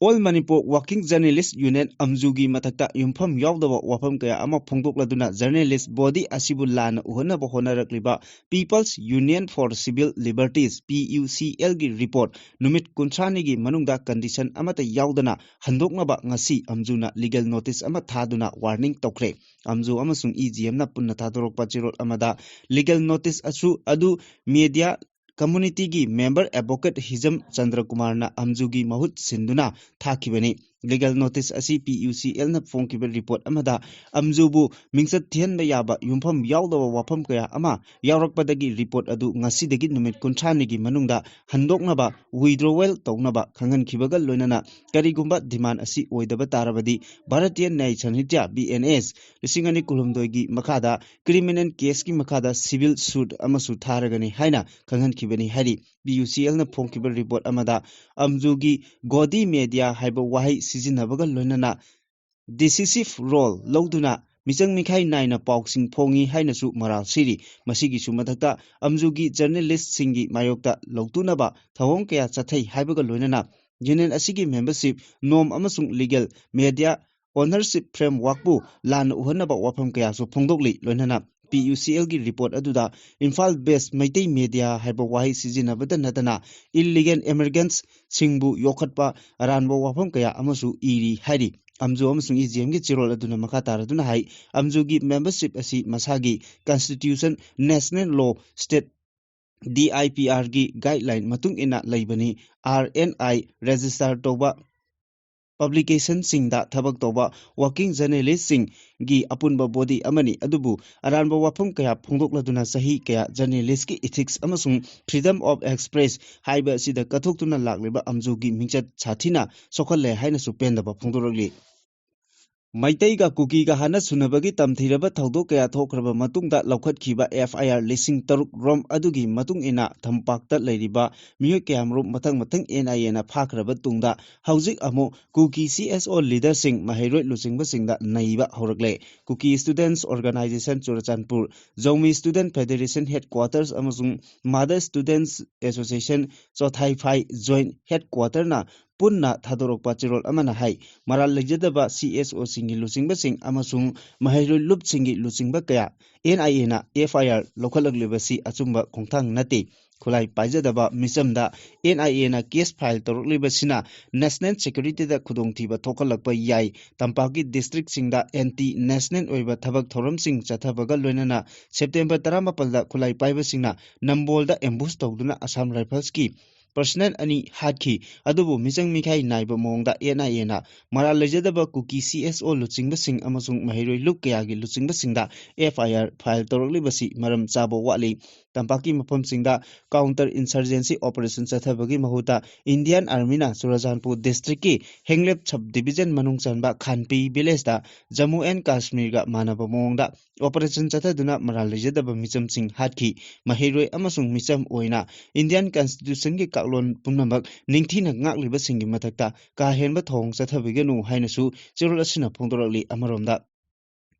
All Manipur working journalists union, ꯑꯝꯖꯨꯒꯤ ꯃꯊꯛꯇ ꯌꯨꯝꯐꯝ ꯌꯥꯎꯗꯕ ꯋꯥꯐꯝ ꯀꯌꯥ ꯑꯃ ꯐꯣꯡꯗꯣꯛꯂꯗꯨꯅ ꯖꯔꯅꯦꯂꯤꯁ ꯕꯣꯗꯤ ꯑꯁꯤꯕꯨ ꯂꯥꯟꯅ ꯎꯍꯟꯅꯕ ꯍꯣꯠꯅꯔꯛꯂꯤꯕ People's Union for Civil Liberties, P U C L, ꯒꯤ ꯔꯤꯄꯣꯔꯠ ꯅꯨꯃꯤꯠ ꯀꯨꯟꯊ꯭ꯔꯥꯅꯤꯒꯤ ꯃꯅꯨꯡꯗ ꯀꯟꯗꯤꯁꯟ ꯑꯃꯠꯇ ꯌꯥꯎꯗꯅ ꯍꯟꯗꯣꯛꯅꯕ ꯉꯁꯤ ꯑꯝꯖꯨꯅ ꯂꯤꯒꯦꯜ ꯅꯣꯇꯤꯁ ꯑꯃ ꯊꯥꯗꯨꯅ ꯋꯥꯔꯅꯤꯡ ꯇꯧꯈ꯭ꯔꯦ꯫ ꯑꯝꯖꯨ ꯑꯃꯁꯨꯡ ꯏ ꯖꯤ ꯑꯦꯝꯅ ꯄꯨꯟꯅ ꯊꯥꯗꯣꯔꯛꯄ ꯆꯦꯔꯣꯜ ꯑꯃꯗ ꯂꯤꯒꯦꯜ ꯅꯣꯇꯤꯁ ꯑꯁꯨ ꯑꯗꯨ ꯃꯦꯗꯤꯌꯥ ꯀꯝꯃꯨꯅꯤꯇꯤꯒꯤ ꯃꯦꯝꯕꯔ ꯑꯦꯗꯚꯣꯀꯦꯠ ꯍꯤꯖꯝ ꯆꯟꯗ꯭ꯔꯀꯨꯃꯥꯔꯅ ꯑꯝꯖꯨꯒꯤ ꯃꯍꯨꯠ ꯁꯤꯟꯗꯨꯅ ꯊꯥꯈꯤꯕꯅꯤ꯫ Legal notice ꯑꯁꯤ P U C L ꯅ ꯐꯣꯡꯈꯤꯕ report ꯑꯃꯗ ꯑꯝꯖꯨꯕꯨ ꯃꯤꯡꯆꯠ ꯊꯤꯍꯟꯕ ꯌꯥꯕ ꯌꯨꯝꯐꯝ ꯌꯥꯎꯗꯕ ꯋꯥꯐꯝ ꯀꯌꯥ ꯑꯃ ꯌꯥꯎꯔꯛꯄꯗꯒꯤ report ꯑꯗꯨ ꯉꯁꯤꯗꯒꯤ ꯅꯨꯃꯤꯠ ꯀꯨꯟꯊ꯭ꯔꯥꯅꯤꯒꯤ ꯃꯅꯨꯡꯗ ꯍꯟꯗꯣꯛꯅꯕ, withdrawal ꯇꯧꯅꯕ ꯈꯪꯍꯟꯈꯤꯕꯒ ꯂꯣꯏꯅꯅ ꯀꯔꯤꯒꯨꯝꯕ demand ꯑꯁꯤ ꯑꯣꯏꯗꯕ ꯇꯥꯔꯕꯗꯤ Bharatiya Nyaya Sanhita, B N S, ꯂꯤꯁꯤꯡ ꯑꯅꯤ ꯀꯨꯟꯍꯨꯝꯗꯣꯏꯒꯤ ꯃꯈꯥꯗ criminal case ꯀꯤ ꯃꯈꯥꯗ civil suit ꯑꯃꯁꯨ ꯊꯥꯔꯒꯅꯤ ꯍꯥꯏꯅ ꯈꯪꯍꯟꯈꯤꯕꯅꯤ ꯍꯥꯏꯔꯤ꯫ P U C L ꯅ ꯐꯣꯡꯈꯤꯕ report ꯑꯃꯗ ꯑꯝꯖꯨꯒꯤ gaudy media ꯍꯥꯏꯕ ꯋꯥꯍꯩ ꯁꯤꯖꯤꯟꯅꯕꯒ ꯂꯣꯏꯅꯅ decisive role ꯂꯧꯗꯨꯅ ꯃꯤꯆꯪ ꯃꯤꯈꯥꯏ ꯅꯥꯏꯅ ꯄꯥꯎꯁꯤꯡ ꯐꯣꯡꯉꯤ ꯍꯥꯏꯅꯁꯨ ꯃꯔꯥꯜ ꯁꯤꯔꯤ꯫ ꯃꯁꯤꯒꯤꯁꯨ ꯃꯊꯛꯇ ꯑꯝꯖꯨꯒꯤ journalist ꯁꯤꯡꯒꯤ ꯃꯥꯌꯣꯛꯇ ꯂꯧꯇꯨꯅꯕ ꯊꯧꯑꯣꯡ ꯀꯌꯥ ꯆꯠꯊꯩ ꯍꯥꯏꯕꯒ ꯂꯣꯏꯅꯅ union ꯑꯁꯤꯒꯤ membership norm ꯑꯃꯁꯨꯡ legal media ownership framework ꯄꯨ ꯂꯥꯟꯅ ꯎꯍꯟꯅꯕ ꯋꯥꯐꯝ ꯀꯌꯥꯁꯨ ꯐꯣꯡꯗꯣꯛꯂꯤ꯫ ꯂꯣꯏꯅꯅ P U C L ꯒꯤ report ꯑꯗꯨꯗ ꯏꯝꯐꯥꯜ based ꯃꯩꯇꯩ media ꯍꯥꯏꯕ ꯋꯥꯍꯩ ꯁꯤꯖꯤꯟꯅꯕꯇ ꯅꯠꯇꯅ illegal immigrants ꯁꯤꯡꯕꯨ ꯌꯣꯛꯈꯠꯄ ꯑꯔꯥꯟꯕ ꯋꯥꯐꯝ ꯀꯌꯥ ꯑꯃꯁꯨ ꯏꯔꯤ ꯍꯥꯏꯔꯤ꯫ ꯑꯝꯖꯨ ꯑꯃꯁꯨꯡ E G M ꯒꯤ ꯆꯦꯔꯣꯜ ꯑꯗꯨꯅ ꯃꯈꯥ ꯇꯥꯔꯗꯨꯅ ꯍꯥꯏ, ꯑꯝꯖꯨꯒꯤ membership ꯑꯁꯤ ꯃꯁꯥꯒꯤ constitution, national law, state D I P R ꯒꯤ guideline ꯃꯇꯨꯡ ꯏꯟꯅ ꯂꯩꯕꯅꯤ꯫ R N I register ꯇꯧꯕ publication ꯁꯤꯡꯗ ꯊꯕꯛ ꯇꯧꯕ working journalist ꯁꯤꯡꯒꯤ ꯑꯄꯨꯟꯕ body ꯑꯃꯅꯤ꯫ ꯑꯗꯨꯕꯨ ꯑꯔꯥꯟꯕ ꯋꯥꯐꯝ ꯀꯌꯥ ꯐꯣꯡꯗꯣꯛꯂꯗꯨꯅ ꯆꯍꯤ ꯀꯌꯥ journalist ꯀꯤ ethics ꯑꯃꯁꯨꯡ freedom of express ꯍꯥꯏꯕ ꯑꯁꯤꯗ ꯀꯠꯊꯣꯛꯇꯨꯅ ꯂꯥꯛꯂꯤꯕ ꯑꯝꯖꯨꯒꯤ ꯃꯤꯡꯆꯠ ꯁꯥꯊꯤꯅ ꯁꯣꯛꯍꯜꯂꯦ ꯍꯥꯏꯅꯁꯨ ꯄꯦꯟꯗꯕ ꯐꯣꯡꯗꯣꯔꯛꯂꯤ꯫ ꯃꯩꯇꯩꯒ ꯀꯨꯀꯤꯒ ꯍꯥꯟꯅ ꯁꯨꯅꯕꯒꯤ ꯇꯝꯊꯤꯔꯕ ꯊꯧꯗꯣꯛ ꯀꯌꯥ ꯊꯣꯛꯈ꯭ꯔꯕ ꯃꯇꯨꯡꯗ ꯂꯧꯈꯠꯈꯤꯕ F I R ꯂꯤꯁꯤꯡ ꯇꯔꯨꯛ ꯔꯣꯝ ꯑꯗꯨꯒꯤ ꯃꯇꯨꯡ ꯏꯟꯅ ꯇꯝꯄꯥꯛꯇ ꯂꯩꯔꯤꯕ ꯃꯤꯑꯣꯏ ꯀꯌꯥꯃꯔꯨꯝ ꯃꯊꯪ ꯃꯊꯪ N I A ꯅ ꯐꯥꯈ꯭ꯔꯕ ꯇꯨꯡꯗ ꯍꯧꯖꯤꯛ ꯑꯃꯨꯛ ꯀꯨꯀꯤ C S O leader ꯁꯤꯡ ꯃꯍꯩꯔꯣꯏ ꯂꯨꯆꯤꯡꯕꯁꯤꯡꯗ ꯅꯩꯕ ꯍꯧꯔꯛꯂꯦ꯫ Kuki Students Organisation Churachandpur, ꯖꯧꯃꯤ Student Federation Headquarters ꯑꯃꯁꯨꯡ Mother Students Association ꯆꯣꯊꯥꯏꯐꯥꯏ Joint Headquarter ꯅ ꯄꯨꯟꯅ ꯊꯥꯗꯣꯔꯛꯄ ꯆꯦꯔꯣꯜ ꯑꯃꯅ ꯍꯥꯏ, ꯃꯔꯥꯜ ꯂꯩꯖꯗꯕ C S O ꯁꯤꯡꯒꯤ ꯂꯨꯆꯤꯡꯕꯁꯤꯡ ꯑꯃꯁꯨꯡ ꯃꯍꯩꯔꯣꯏ ꯂꯨꯞꯁꯤꯡꯒꯤ ꯂꯨꯆꯤꯡꯕ ꯀꯌꯥ N I A ꯅ F I R ꯂꯧꯈꯠꯂꯛꯂꯤꯕꯁꯤ ꯑꯆꯨꯝꯕ ꯈꯣꯡꯊꯥꯡ ꯅꯠꯇꯦ꯫ ꯈꯨꯠꯂꯥꯏ ꯄꯥꯏꯖꯗꯕ ꯃꯤꯆꯝꯗ N I A ꯅ case file ꯇꯧꯔꯛꯂꯤꯕꯁꯤꯅ national security ꯗ ꯈꯨꯗꯣꯡꯊꯤꯕ ꯊꯣꯛꯍꯜꯂꯛꯄ ꯌꯥꯏ꯫ ꯇꯝꯄꯥꯛꯀꯤ district ꯁꯤꯡꯗ anti national ꯑꯣꯏꯕ ꯊꯕꯛ ꯊꯧꯔꯝꯁꯤꯡ ꯆꯠꯊꯕꯒ ꯂꯣꯏꯅꯅ September ꯇꯔꯥꯃꯥꯄꯜꯗ ꯈꯨꯠꯂꯥꯏ ꯄꯥꯏꯕꯁꯤꯡꯅ ꯅꯝꯕꯣꯜꯗ ambush ꯇꯧꯗꯨꯅ Assam Rifles ꯀꯤ ꯄꯔꯁꯅꯦꯜ ꯑꯅꯤ ꯍꯥꯠꯈꯤ꯫ ꯑꯗꯨꯕꯨ ꯃꯤꯆꯪ ꯃꯤꯈꯥꯏ ꯅꯥꯏꯕ ꯃꯑꯣꯡꯗ ꯑꯦꯟ ꯑꯥꯏ ꯑꯦꯅ ꯃꯔꯥꯜ ꯂꯩꯖꯗꯕ ꯀꯨꯀꯤ ꯁꯤ ꯑꯦꯁ ꯑꯣ ꯂꯨꯆꯤꯡꯕꯁꯤꯡ ꯑꯃꯁꯨꯡ ꯃꯍꯩꯔꯣꯏ ꯂꯨꯞ ꯀꯌꯥꯒꯤ ꯂꯨꯆꯤꯡꯕꯁꯤꯡꯗ ꯑꯦꯐ ꯑꯥꯏ ꯑꯥꯔ ꯐꯥꯏꯜ ꯇꯧꯔꯛꯂꯤꯕꯁꯤ ꯃꯔꯝ ꯆꯥꯕ ꯋꯥꯠꯂꯤ꯫ ꯇꯝꯄꯥꯛꯀꯤ ꯃꯐꯝꯁꯤꯡꯗ ꯀꯥꯎꯟꯇꯔ ꯏꯟꯁꯔꯖꯦꯟꯁꯤ ꯑꯣꯄꯔꯦꯁꯟ ꯆꯠꯊꯕꯒꯤ ꯃꯍꯨꯠꯇ ꯏꯟꯗꯤꯌꯥꯟ ꯑꯥꯔꯃꯤꯅ ꯆꯨꯔꯆꯥꯟꯄꯨꯔ ꯗꯤꯁꯇ꯭ꯔꯤꯛꯀꯤ ꯍꯦꯡꯂꯦꯞ ꯁꯕ ꯗꯤꯕꯤꯖꯟ ꯃꯅꯨꯡ ꯆꯟꯕ ꯈꯥꯟꯄꯤ ꯚꯤꯂꯦꯖꯇ ꯖꯝꯃꯨ ꯑꯦꯟ ꯀꯥꯁꯃꯤꯔꯒ ꯃꯥꯟꯅꯕ ꯃꯑꯣꯡꯗ ꯑꯣꯄꯔꯦꯁꯟ ꯆꯠꯊꯗꯨꯅ ꯃꯔꯥꯜ ꯂꯩꯖꯗꯕ ꯃꯤꯆꯝꯁꯤꯡ ꯍꯥꯠꯈꯤ꯫ ꯃꯍꯩꯔꯣꯏ ꯑꯃꯁꯨꯡ ꯃꯤꯆꯝ ꯑꯣꯏꯅ ꯏꯟꯗꯤꯌꯥꯟ ꯀꯟꯁꯇꯤꯇ꯭ꯌꯨꯁꯟꯒꯤ ꯀꯥꯡꯂꯣꯟ ꯄꯨꯝꯅꯃꯛ ꯅꯤꯡꯊꯤꯅ ꯉꯥꯛꯂꯤꯕꯁꯤꯡꯒꯤ ꯃꯊꯛꯇ ꯀꯥ ꯍꯦꯟꯕ ꯊꯧꯑꯣꯡ ꯆꯠꯊꯕꯤꯒꯅꯨ ꯍꯥꯏꯅꯁꯨ ꯆꯦꯔꯣꯜ ꯑꯁꯤꯅ ꯐꯣꯡꯗꯣꯔꯛꯂꯤ꯫ ꯑꯃꯔꯣꯝꯗ,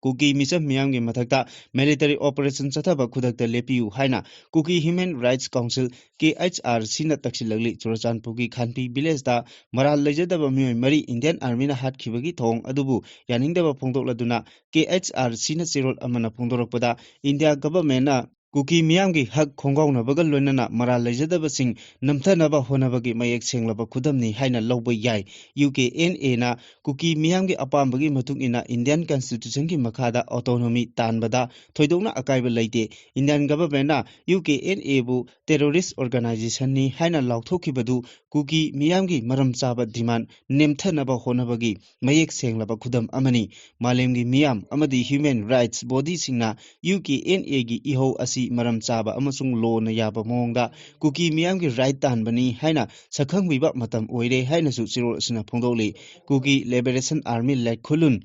ꯀꯨꯀꯤ ꯃꯤꯆꯝ ꯃꯤꯌꯥꯝꯒꯤ ꯃꯊꯛꯇ ꯃꯤꯂꯤꯇꯔꯤ ꯑꯣꯄꯔꯦꯁꯟ ꯆꯠꯊꯕ ꯈꯨꯗꯛꯇ ꯂꯦꯞꯄꯤꯌꯨ ꯍꯥꯏꯅ ꯀꯨꯀꯤ ꯍ꯭ꯌꯨꯃꯦꯟ ꯔꯥꯏꯠꯁ ꯀꯥꯎꯟꯁꯤꯜ, ꯀꯦ ꯑꯩꯆ ꯑꯥꯔ ꯁꯤꯅ ꯇꯛꯁꯤꯜꯂꯛꯂꯤ꯫ ꯆꯨꯔꯆꯥꯟꯄꯨꯔꯒꯤ ꯈꯥꯟꯄꯤ ꯚꯤꯂꯦꯖꯇ ꯃꯔꯥꯜ ꯂꯩꯖꯗꯕ ꯃꯤꯑꯣꯏ ꯃꯔꯤ ꯏꯟꯗꯤꯌꯥꯟ ꯑꯥꯔꯃꯤꯅ ꯍꯥꯠꯈꯤꯕꯒꯤ ꯊꯧꯑꯣꯡ ꯑꯗꯨꯕꯨ ꯌꯥꯅꯤꯡꯗꯕ ꯐꯣꯡꯗꯣꯛꯂꯗꯨꯅ ꯀꯦ ꯑꯩꯆ ꯑꯥꯔ ꯁꯤꯅ ꯆꯦꯔꯣꯜ ꯑꯃꯅ ꯐꯣꯡꯗꯣꯔꯛꯄꯗ, ꯏꯟꯗꯤꯌꯥ ꯒꯚꯔꯟꯃꯦꯟꯠꯅ ꯀꯨꯀꯤ ꯃꯤꯌꯥꯝꯒꯤ ꯍꯛ ꯈꯣꯡꯒꯥꯎꯅꯕꯒ ꯂꯣꯏꯅꯅ ꯃꯔꯥꯜ ꯂꯩꯖꯗꯕꯁꯤꯡ ꯅꯝꯊꯅꯕ ꯍꯣꯠꯅꯕꯒꯤ ꯃꯌꯦꯛ ꯁꯦꯡꯂꯕ ꯈꯨꯗꯝꯅꯤ ꯍꯥꯏꯅ ꯂꯧꯕ ꯌꯥꯏ꯫ ꯌꯨ ꯀꯦ ꯑꯦꯟ ꯑꯦꯅ ꯀꯨꯀꯤ ꯃꯤꯌꯥꯝꯒꯤ ꯑꯄꯥꯝꯕꯒꯤ ꯃꯇꯨꯡ ꯏꯟꯅ ꯏꯟꯗꯤꯌꯥꯟ ꯀꯟꯁꯇꯤꯇ꯭ꯌꯨꯁꯟꯒꯤ ꯃꯈꯥꯗ ꯑꯣꯇꯣꯅꯣꯃꯤ ꯇꯥꯟꯕꯗ ꯊꯣꯏꯗꯣꯛꯅ ꯑꯀꯥꯏꯕ ꯂꯩꯇꯦ꯫ ꯏꯟꯗꯤꯌꯥꯟ ꯒꯚꯔꯟꯃꯦꯟꯠꯅ ꯌꯨ ꯀꯦ ꯑꯦꯟ ꯑꯦꯕꯨ ꯇꯦꯔꯣꯔꯤꯁ꯭ꯠ ꯑꯣꯔꯒꯅꯥꯏꯖꯦꯁꯟꯅꯤ ꯍꯥꯏꯅ ꯂꯥꯎꯊꯣꯛꯈꯤꯕꯗꯨ ꯀꯨꯀꯤ ꯃꯤꯌꯥꯝꯒꯤ ꯃꯔꯝ ꯆꯥꯕ ꯗꯤꯃꯥꯟꯗ ꯅꯦꯝꯊꯅꯕ ꯍꯣꯠꯅꯕꯒꯤ ꯃꯌꯦꯛ ꯁꯦꯡꯂꯕ ꯈꯨꯗꯝ ꯑꯃꯅꯤ꯫ ꯃꯥꯂꯦꯝꯒꯤ ꯃꯤꯌꯥꯝ ꯑꯃꯗꯤ ꯍ꯭ꯌꯨꯃꯦꯟ ꯔꯥꯏꯠꯁ ꯕꯣꯗꯤꯁꯤꯡꯅ ꯌꯨ ꯀꯦ ꯑꯦꯟ ꯑꯦꯒꯤ ꯏꯍꯧ ꯑꯁꯤ ꯃꯔꯝ ꯆꯥꯕ ꯑꯃꯁꯨꯡ ꯂꯣꯅ ꯌꯥꯕ ꯃꯑꯣꯡꯗ ꯀꯨꯀꯤ ꯃꯤꯌꯥꯝꯒꯤ ꯔꯥꯏꯠ ꯇꯥꯟꯕꯅꯤ ꯍꯥꯏꯅ ꯁꯛꯈꯪꯕꯤꯕ ꯃꯇꯝ ꯑꯣꯏꯔꯦ ꯍꯥꯏꯅꯁꯨ ꯆꯦꯔꯣꯜ ꯑꯁꯤꯅ ꯐꯣꯡꯗꯣꯛꯂꯤ꯫ ꯀꯨꯀꯤ ꯂꯤꯕꯔꯦꯁꯟ ꯑꯥꯔꯃꯤ ꯂꯦꯈꯨꯂꯨꯟ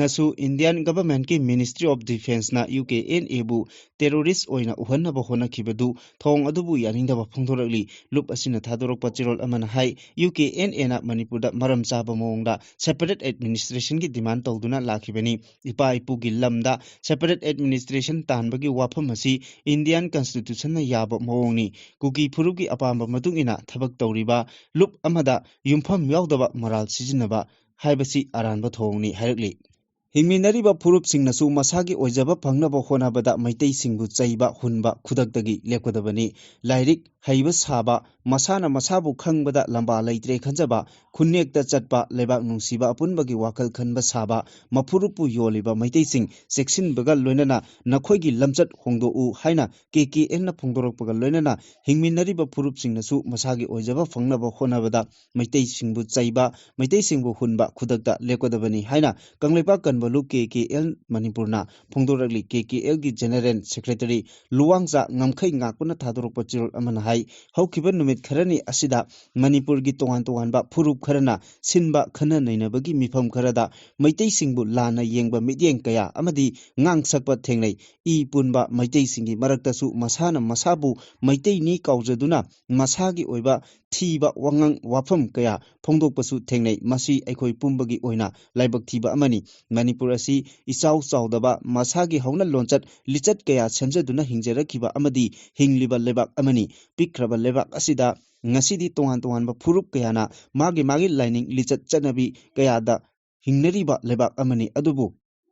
ꯅꯁꯨ ꯏꯟꯗꯤꯌꯥꯟ ꯒꯚꯔꯟꯃꯦꯟꯠꯀꯤ ꯃꯤꯅꯤꯁꯇ꯭ꯔꯤ ꯑꯣꯐ ꯗꯤꯐꯦꯟꯁꯅ ꯌꯨ ꯀꯦ ꯑꯦꯟ ꯑꯦꯕꯨ ꯇꯦꯔꯣꯔꯤꯁ꯭ꯠ ꯑꯣꯏꯅ ꯎꯍꯟꯅꯕ ꯍꯣꯠꯅꯈꯤꯕꯗꯨ ꯊꯧꯑꯣꯡ ꯑꯗꯨꯕꯨ ꯌꯥꯅꯤꯡꯗꯕ ꯐꯣꯡꯗꯣꯔꯛꯂꯤ꯫ ꯂꯨꯞ ꯑꯁꯤꯅ ꯊꯥꯗꯣꯔꯛꯄ ꯆꯦꯔꯣꯜ ꯑꯃꯅ ꯍꯥꯏ, ꯌꯨ ꯀꯦ ꯑꯦꯟ ꯑꯦꯅ ꯃꯅꯤꯄꯨꯔꯗ ꯃꯔꯝ ꯆꯥꯕ ꯃꯑꯣꯡꯗ ꯁꯦꯄꯔꯦꯠ ꯑꯦꯗꯃꯤꯅꯤꯁꯇ꯭ꯔꯦꯁꯟꯒꯤ ꯗꯤꯃꯥꯟꯗ ꯇꯧꯗꯨꯅ ꯂꯥꯛꯈꯤꯕꯅꯤ꯫ ꯏꯄꯥ ꯏꯄꯨꯒꯤ ꯂꯝꯗ ꯁꯦꯄꯔꯦꯠ ꯑꯦꯗꯃꯤꯅꯤꯁꯇ꯭ꯔꯦꯁꯟ ꯇꯥꯟꯕꯒꯤ ꯋꯥꯐꯝ ꯑꯁꯤ ꯏꯟꯗꯤꯌꯥꯟ ꯀꯟꯁꯇꯤꯇ꯭ꯌꯨꯁꯟꯅ ꯌꯥꯕ ꯃꯑꯣꯡꯅꯤ꯫ ꯀꯨꯀꯤ ꯐꯨꯔꯨꯞꯀꯤ ꯑꯄꯥꯝꯕ ꯃꯇꯨꯡ ꯏꯟꯅ ꯊꯕꯛ ꯇꯧꯔꯤꯕ ꯂꯨꯞ ꯑꯃꯗ ꯌꯨꯝꯐꯝ ꯌꯥꯎꯗꯕ ꯃꯔꯥꯜ ꯁꯤꯖꯤꯟꯅꯕ ꯍꯥꯏꯕꯁꯤ ꯑꯔꯥꯟꯕ ꯊꯧꯑꯣꯡꯅꯤ ꯍꯥꯏꯔꯛꯂꯤ꯫ ꯍꯤꯡꯃꯤꯟꯅꯔꯤꯕ ꯐꯨꯔꯨꯞꯁꯤꯡꯅꯁꯨ ꯃꯁꯥꯒꯤ ꯑꯣꯏꯖꯕ ꯐꯪꯅꯕ ꯍꯣꯠꯅꯕꯗ ꯃꯩꯇꯩꯁꯤꯡꯕꯨ ꯆꯩꯕ, ꯍꯨꯟꯕ ꯈꯨꯗꯛꯇꯒꯤ ꯂꯦꯞꯀꯗꯕꯅꯤ꯫ ꯂꯥꯏꯔꯤꯛ ꯍꯩꯕ ꯁꯥꯕ, ꯃꯁꯥꯅ ꯃꯁꯥꯕꯨ ꯈꯪꯕꯗ ꯂꯝꯕꯥ ꯂꯩꯇ꯭ꯔꯦ ꯈꯟꯖꯕ, ꯈꯨꯟꯅꯦꯛꯇ ꯆꯠꯄ, ꯂꯩꯕꯥꯛ ꯅꯨꯡꯁꯤꯕ ꯑꯄꯨꯟꯕꯒꯤ ꯋꯥꯈꯜ ꯈꯟꯕ ꯁꯥꯕ, ꯃꯐꯨꯔꯨꯞꯄꯨ ꯌꯣꯜꯂꯤꯕ ꯃꯩꯇꯩꯁꯤꯡ ꯆꯦꯛꯁꯤꯟꯕꯒ ꯂꯣꯏꯅꯅ ꯅꯈꯣꯏꯒꯤ ꯂꯝꯆꯠ ꯍꯣꯡꯗꯣꯛꯎ ꯍꯥꯏꯅ ꯀꯦ ꯀꯦ ꯑꯦꯜꯅ ꯐꯣꯡꯗꯣꯔꯛꯄꯒ ꯂꯣꯏꯅꯅ ꯍꯤꯡꯃꯤꯟꯅꯔꯤꯕ ꯐꯨꯔꯨꯞꯁꯤꯡꯅꯁꯨ ꯃꯁꯥꯒꯤ ꯑꯣꯏꯖꯕ ꯐꯪꯅꯕ ꯍꯣꯠꯅꯕꯗ ꯃꯩꯇꯩꯁꯤꯡꯕꯨ ꯆꯩꯕ, ꯃꯩꯇꯩꯁꯤꯡꯕꯨ ꯍꯨꯟꯕ ꯈꯨꯗꯛꯇ ꯂꯦꯞꯀꯗꯕꯅꯤ ꯍꯥꯏꯅ ꯀꯪꯂꯩꯄꯥꯛ ꯀꯟꯚꯣꯂꯨ ꯀꯦ ꯀꯦ ꯑꯦꯜ ꯃꯅꯤꯄꯨꯔꯅ ꯐꯣꯡꯗꯣꯔꯛꯂꯤ꯫ ꯀꯦ ꯀꯦ ꯑꯦꯜꯒꯤ ꯖꯦꯅꯦꯔꯦꯜ ꯁꯦꯀ꯭ꯔꯦꯇꯔꯤ ꯂꯨꯋꯥꯡꯆꯥ ꯉꯝꯈꯩ ꯉꯥꯛꯄꯅ ꯊꯥꯗꯣꯔꯛꯄ ꯆꯦꯔꯣꯜ ꯑꯃꯅ ꯍꯥꯏ, ꯍꯧꯈꯤꯕ ꯅꯨꯃꯤꯠ ꯈꯔꯅꯤ ꯑꯁꯤꯗ ꯃꯅꯤꯄꯨꯔꯒꯤ ꯇꯣꯉꯥꯟ ꯇꯣꯉꯥꯟꯕ ꯐꯨꯔꯨꯞ ꯈꯔꯅ ꯁꯤꯟꯕ ꯈꯟꯅ ꯅꯩꯅꯕꯒꯤ ꯃꯤꯐꯝ ꯈꯔꯗ ꯃꯩꯇꯩꯁꯤꯡꯕꯨ ꯂꯥꯟꯅ ꯌꯦꯡꯕ ꯃꯤꯠꯌꯦꯡ ꯀꯌꯥ ꯑꯃꯗꯤ ꯉꯥꯡ ꯁꯛꯄ ꯊꯦꯡꯅꯩ꯫ ꯏ ꯄꯨꯟꯕ ꯃꯩꯇꯩꯁꯤꯡꯒꯤ ꯃꯔꯛꯇꯁꯨ ꯃꯁꯥꯅ ꯃꯁꯥꯕꯨ ꯃꯩꯇꯩꯅꯤ ꯀꯥꯎꯖꯗꯨꯅ ꯃꯁꯥꯒꯤ ꯑꯣꯏꯕ ꯊꯤꯕ ꯋꯥꯉꯥꯡ ꯋꯥꯐꯝ ꯀꯌꯥ ꯐꯣꯡꯗꯣꯛꯄꯁꯨ ꯊꯦꯡꯅꯩ꯫ ꯃꯁꯤ ꯑꯩꯈꯣꯏ ꯄꯨꯝꯕꯒꯤ ꯑꯣꯏꯅ ꯂꯥꯏꯕꯛ ꯊꯤꯕ ꯑꯃꯅꯤ꯫ ꯃꯅꯤꯄꯨꯔ ꯑꯁꯤ ꯏꯆꯥꯎ ꯆꯥꯎꯗꯕ, ꯃꯁꯥꯒꯤ ꯍꯧꯅ ꯂꯣꯟꯆꯠ ꯂꯤꯆꯠ ꯀꯌꯥ ꯁꯦꯝꯖꯗꯨꯅ ꯍꯤꯡꯖꯔꯛꯈꯤꯕ ꯑꯃꯗꯤ ꯍꯤꯡꯂꯤꯕ ꯂꯩꯕꯥꯛ ꯑꯃꯅꯤ꯫ ꯄꯤꯛꯈ꯭ꯔꯕ ꯂꯩꯕꯥꯛ ꯑꯁꯤꯗ ꯉꯁꯤꯗꯤ ꯇꯣꯉꯥꯟ ꯇꯣꯉꯥꯟꯕ ꯐꯨꯔꯨꯞ ꯀꯌꯥꯅ ꯃꯥꯒꯤ ꯃꯥꯒꯤ ꯂꯥꯏꯅꯤꯡ, ꯂꯤꯆꯠ ꯆꯠꯅꯕꯤ ꯀꯌꯥꯗ ꯍꯤꯡꯅꯔꯤꯕ ꯂꯩꯕꯥꯛ ꯑꯃꯅꯤ꯫ ꯑꯗꯨꯕꯨ